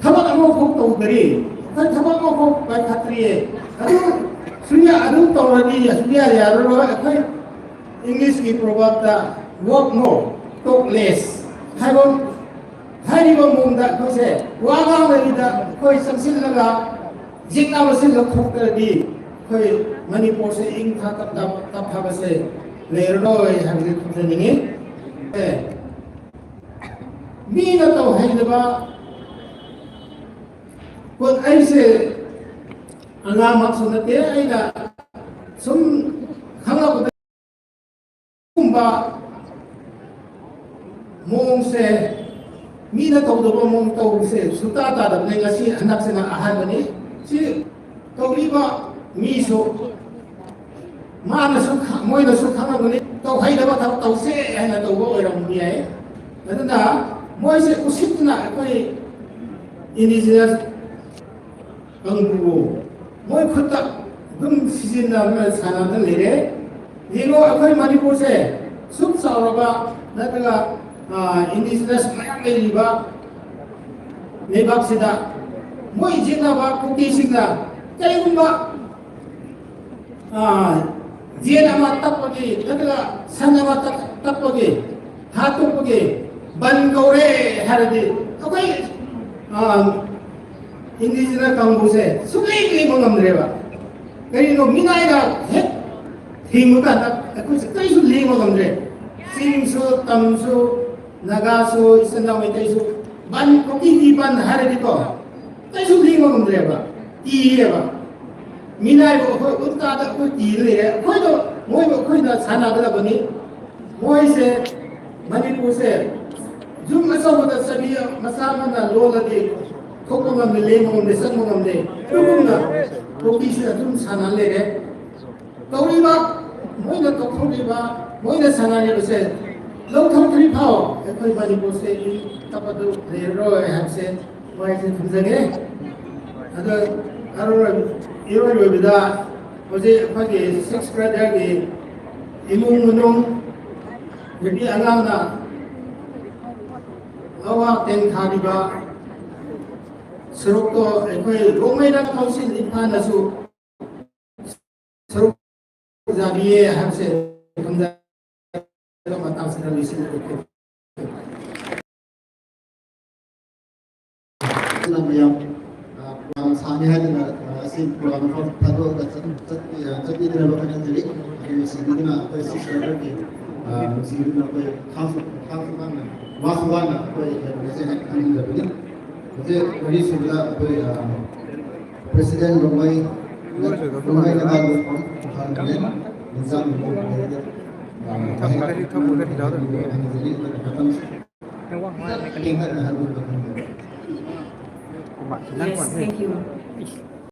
ꯊꯕꯛ ꯑꯃꯐꯥꯎ ꯇꯧꯗ꯭ꯔꯤ, ꯑꯩꯈꯣꯏ ꯊꯕꯛ ꯑꯃꯐꯥꯎ ꯄꯥꯏꯈꯠꯇ꯭ꯔꯤꯌꯦ꯫ ꯑꯗꯨ ꯁꯨꯌꯥ-, ꯑꯗꯨ ꯇꯧꯔꯗꯤ ꯁꯨꯌꯥ ꯌꯥꯔꯔꯣꯏ꯫ ꯑꯩꯈꯣꯏ English ꯀꯤ proverb ꯇ "Work more, talk less" ꯍꯥꯏꯕ, ꯍꯥꯏꯔꯤꯕ ꯃꯑꯣꯡꯗ ꯑꯩꯈꯣꯏꯁꯦ ꯋꯥ ꯉꯥꯡꯕꯁꯤꯗ ꯑꯩꯈꯣꯏ ꯆꯪꯁꯤꯜꯂꯒ ꯌꯦꯛꯅꯕ ꯁꯤꯜꯂ ꯊꯣꯛꯇ꯭ꯔꯗꯤ ꯑꯩꯈꯣꯏ ꯃꯅꯤꯄꯨꯔꯁꯦ ꯏꯪ ꯊꯥ ꯇꯞ-, ꯇꯞ-, ꯇꯞꯊꯕꯁꯦ ꯂꯩꯔꯔꯣꯏ ꯍꯥꯏꯕꯁꯦ ꯊꯝꯖꯅꯤꯡꯉꯤ꯫ ꯑꯦ, ꯃꯤꯅ ꯇꯧꯍꯩꯗꯕ ꯄꯣꯠ, ꯑꯩꯁꯦ ꯑꯉꯥꯡꯃꯛꯁꯨ ꯅꯠꯇꯦ, ꯑꯩꯅ ꯁꯨꯝ ꯈꯪꯂꯛꯄꯗ ꯒꯨꯝꯕ ꯃꯑꯣꯡꯁꯦ, ꯃꯤꯅ ꯇꯧꯗꯕ ꯃꯑꯣꯡ ꯇꯧꯕꯁꯦ ꯁꯨꯛꯇꯥ ꯇꯥꯗꯕꯅꯦ꯫ ꯉꯁꯤ ꯍꯟꯗꯛꯁꯤꯅ ꯑꯍꯥꯟꯕꯅꯤ꯫ ꯁꯤ ꯇꯧꯔꯤꯕ ꯃꯤꯁꯨ ꯃꯥꯅꯁꯨ ꯈ-, ꯃꯣꯏꯅꯁꯨ ꯈꯪꯂꯝꯒꯅꯤ, ꯇꯧꯍꯩꯗꯕ ꯊꯕꯛ ꯇꯧꯁꯦ ꯍꯥꯏꯅ ꯇꯧꯕ ꯑꯣꯏꯔꯝꯕ ꯌꯥꯏ꯫ ꯑꯗꯨꯅ ꯃꯣꯏꯁꯦ ꯎꯁꯤꯠꯇꯅ ꯑꯩꯈꯣꯏ ꯏꯟꯗꯤꯖꯤꯅꯁ ꯀꯥꯡꯕꯨꯕꯨ ꯃꯣꯏ ꯈꯨꯠꯇ ꯑꯗꯨꯝ ꯁꯤꯖꯤꯟꯅꯗꯨꯅ ꯁꯥꯟꯅꯗꯨꯅ ꯂꯩꯔꯦ꯫ ꯌꯦꯡꯉꯣ, ꯑꯩꯈꯣꯏ ꯃꯅꯤꯄꯨꯔꯁꯦ ꯁꯨꯛ ꯆꯥꯎꯔꯕ ꯅꯠꯇ꯭ꯔꯒ, ꯑ, ꯏꯟꯗꯤꯖꯤꯅꯁ ꯃꯌꯥꯝ ꯂꯩꯔꯤꯕ ꯂꯩꯕꯥꯛꯁꯤꯗ ꯃꯣꯏ ꯌꯦꯛꯅꯕ ꯀꯨꯀꯤꯁꯤꯡꯅ ꯀꯔꯤꯒꯨꯝꯕ, ꯑ, ꯌꯦꯟ ꯑꯃ ꯇꯞꯄꯒꯤ ꯅꯠꯇ꯭ꯔꯒ ꯁꯟ ꯑꯃ ꯇꯞ-, ꯇꯞꯄꯒꯤ ꯍꯥꯠꯇꯣꯛꯄꯒꯤ ꯕꯟ ꯀꯧꯔꯦ ꯍꯥꯏꯔꯗꯤ ꯑꯩꯈꯣꯏ ꯏꯟꯗꯤꯖꯤꯅꯁ ꯀꯥꯡꯕꯨꯁꯦ ꯁꯨꯡꯂꯦꯡ ꯂꯦꯡꯕ ꯉꯝꯗ꯭ꯔꯦꯕ꯫ ꯀꯔꯤꯅꯣ, ꯃꯤꯅꯥꯏꯅ ꯍꯦꯛ ꯊꯦꯡꯕ ꯀꯥꯟꯗ ꯑꯩꯈꯣꯏꯁꯦ ꯀꯔꯤꯁꯨ ꯂꯦꯡꯕ ꯉꯝꯗ꯭ꯔꯦ꯫ ꯆꯤꯡꯁꯨ, ꯇꯝꯁꯨ, ꯅꯥꯒꯥꯁꯨ, ꯏꯆꯤꯟ ꯏꯅꯥꯎ ꯃꯩꯇꯩꯁꯨ, ꯕꯟ, ꯀꯨꯀꯤꯒꯤ ꯕꯟ ꯍꯥꯏꯔꯗꯤꯀꯣ, ꯀꯩꯁꯨ ꯂꯦꯡꯕ ꯉꯝꯗ꯭ꯔꯦꯕ, ꯀꯤꯔꯦꯕ꯫ ꯃꯤꯅꯥꯏꯕꯨ ꯑꯩꯈꯣꯏ ꯎꯟ ꯇꯥꯗ ꯑꯩꯈꯣꯏ ꯀꯤꯔ ꯂꯩꯔꯦ꯫ ꯑꯩꯈꯣꯏꯗꯣ, ꯃꯣꯏꯕꯨ ꯑꯩꯈꯣꯏꯅ ꯁꯥꯟꯅꯒꯗꯕꯅꯤ꯫ ꯃꯣꯏꯁꯦ, ꯃꯅꯤꯄꯨꯔꯁꯦ ꯌꯨꯝ ꯑꯆꯧꯕꯗ ꯆꯕꯤ ꯃꯆꯥ ꯑꯃꯅ ꯂꯣꯜꯂꯗꯤ ꯊꯣꯛꯄ ꯉꯝꯗꯦ, ꯂꯦꯡꯕ ꯉꯝꯗꯦ, ꯆꯪꯕ ꯉꯝꯗꯦ꯫ ꯑꯗꯨꯒꯨꯝꯅ ꯀꯨꯀꯤꯁꯤꯅ ꯑꯗꯨꯝ ꯁꯥꯟꯅ ꯂꯩꯔꯦ꯫ ꯇꯧꯔꯤꯕ, ꯃꯣꯏꯅ ꯇꯧꯊꯣꯛꯂꯤꯕ, ꯃꯣꯏꯅ ꯁꯥꯟꯅꯔꯤꯕꯁꯦ ꯂꯧꯊꯣꯛꯇ꯭ꯔꯤ ꯐꯥꯎ ꯑꯩꯈꯣꯏ ꯃꯅꯤꯄꯨꯔꯁꯦ ꯏꯪ ꯇꯞꯄꯗꯨ ꯂꯩꯔꯔꯣꯏ ꯍꯥꯏꯕꯁꯦ ꯋꯥꯍꯩꯁꯦ ꯊꯝꯖꯒꯦ꯫ ꯑꯗꯣ ꯑꯔꯣꯏ-, ꯏꯔꯣꯏ ꯂꯣꯏꯕꯗ ꯍꯧꯖꯤꯛ ꯑꯩꯈꯣꯏꯒꯤ ꯁꯤꯛꯁ ꯕ꯭ꯔꯗꯔꯒꯤ ꯏꯃꯨꯡ ꯃꯅꯨꯡ, ꯅꯨꯄꯤ ꯑꯉꯥꯡꯅ ꯑꯋꯥ ꯇꯦꯟ ꯊꯥꯔꯤꯕ ꯁꯔꯨꯛꯇꯣ ꯑꯩꯈꯣꯏ ꯔꯣꯡꯃꯩ ꯂꯝ ꯀꯥꯎꯟꯁꯤꯜ ꯏꯝꯐꯥꯜꯅꯁꯨ ꯁꯔꯨꯛ ꯌꯥꯕꯤꯌꯦ ꯍꯥꯏꯕꯁꯦ ꯈꯪꯖꯔꯒ ꯃꯇꯥꯡꯁꯤꯗ ꯂꯣꯏꯁꯤꯜꯂꯒꯦ꯫ ꯑꯗꯨꯅ ꯃꯌꯥꯝ, ꯑ, ꯄ꯭ꯔꯣꯒ꯭ꯔꯥꯝ ꯁꯥꯅꯤ ꯍꯥꯏꯗꯅ, ꯑ, ꯑꯁꯤ ꯄ꯭ꯔꯣꯒ꯭ꯔꯥꯝ ꯑꯃꯈꯛ ꯊꯥꯗꯣꯛꯑꯒ ꯆꯠ-, ꯆꯠ-, ꯑ, ꯆꯠꯄꯤꯗꯅꯕ ꯍꯣꯠꯅꯖꯔꯤ꯫ ꯑꯗꯨ ꯅꯨꯡꯁꯤꯕꯤꯗꯨꯅ ꯑꯩꯈꯣꯏ ꯁꯤꯁꯇꯔ ꯈꯔꯒꯤ, ꯑ, ꯅꯨꯡꯁꯤꯕꯤꯗꯨꯅ ꯑꯩꯈꯣꯏ ꯈꯥꯡꯁꯨ, ꯈꯥꯡꯁꯨ ꯈꯥꯡꯅ, ꯋꯥꯁꯨ ꯋꯥꯅ ꯑꯩꯈꯣꯏ ꯂꯩꯔꯝꯕꯁꯦ ꯍꯥꯏꯅ ꯈꯪꯅꯤꯡꯖꯕꯅꯤ꯫ ꯍꯧꯖꯤꯛ ꯃꯔꯤꯁꯨꯕꯗ ꯑꯩꯈꯣꯏ, ꯑ, ꯄ꯭ꯔꯦꯁꯤꯗꯦꯟ ꯔꯣꯡꯃꯩ, ꯔꯣꯡꯃꯩ ꯅꯒꯥ ꯂꯣꯟ ꯐꯣꯔꯝ ꯏꯝꯐꯥꯜ ꯃꯦꯟ, ꯅꯤꯡꯖꯥꯡ ꯅꯤꯡꯖꯥꯡ ꯂꯩꯔꯦ꯫ ꯑ, ꯋꯥꯍꯩ ꯊꯝꯃꯒꯗꯤ ꯊꯝꯃꯒꯗꯤ ꯌꯥꯎꯔꯣꯏ꯫ ꯍꯥꯏꯖꯔꯤ, ꯑꯗꯨꯒ ꯃꯇꯝ ꯅꯪ ꯋꯥ ꯉꯥꯡꯉꯛꯀꯅꯤ꯫ ꯇꯦꯟꯇꯛꯅ ꯍꯥꯏꯕꯤꯕ ꯈꯪꯖꯔꯦ꯫ Yes, thank you.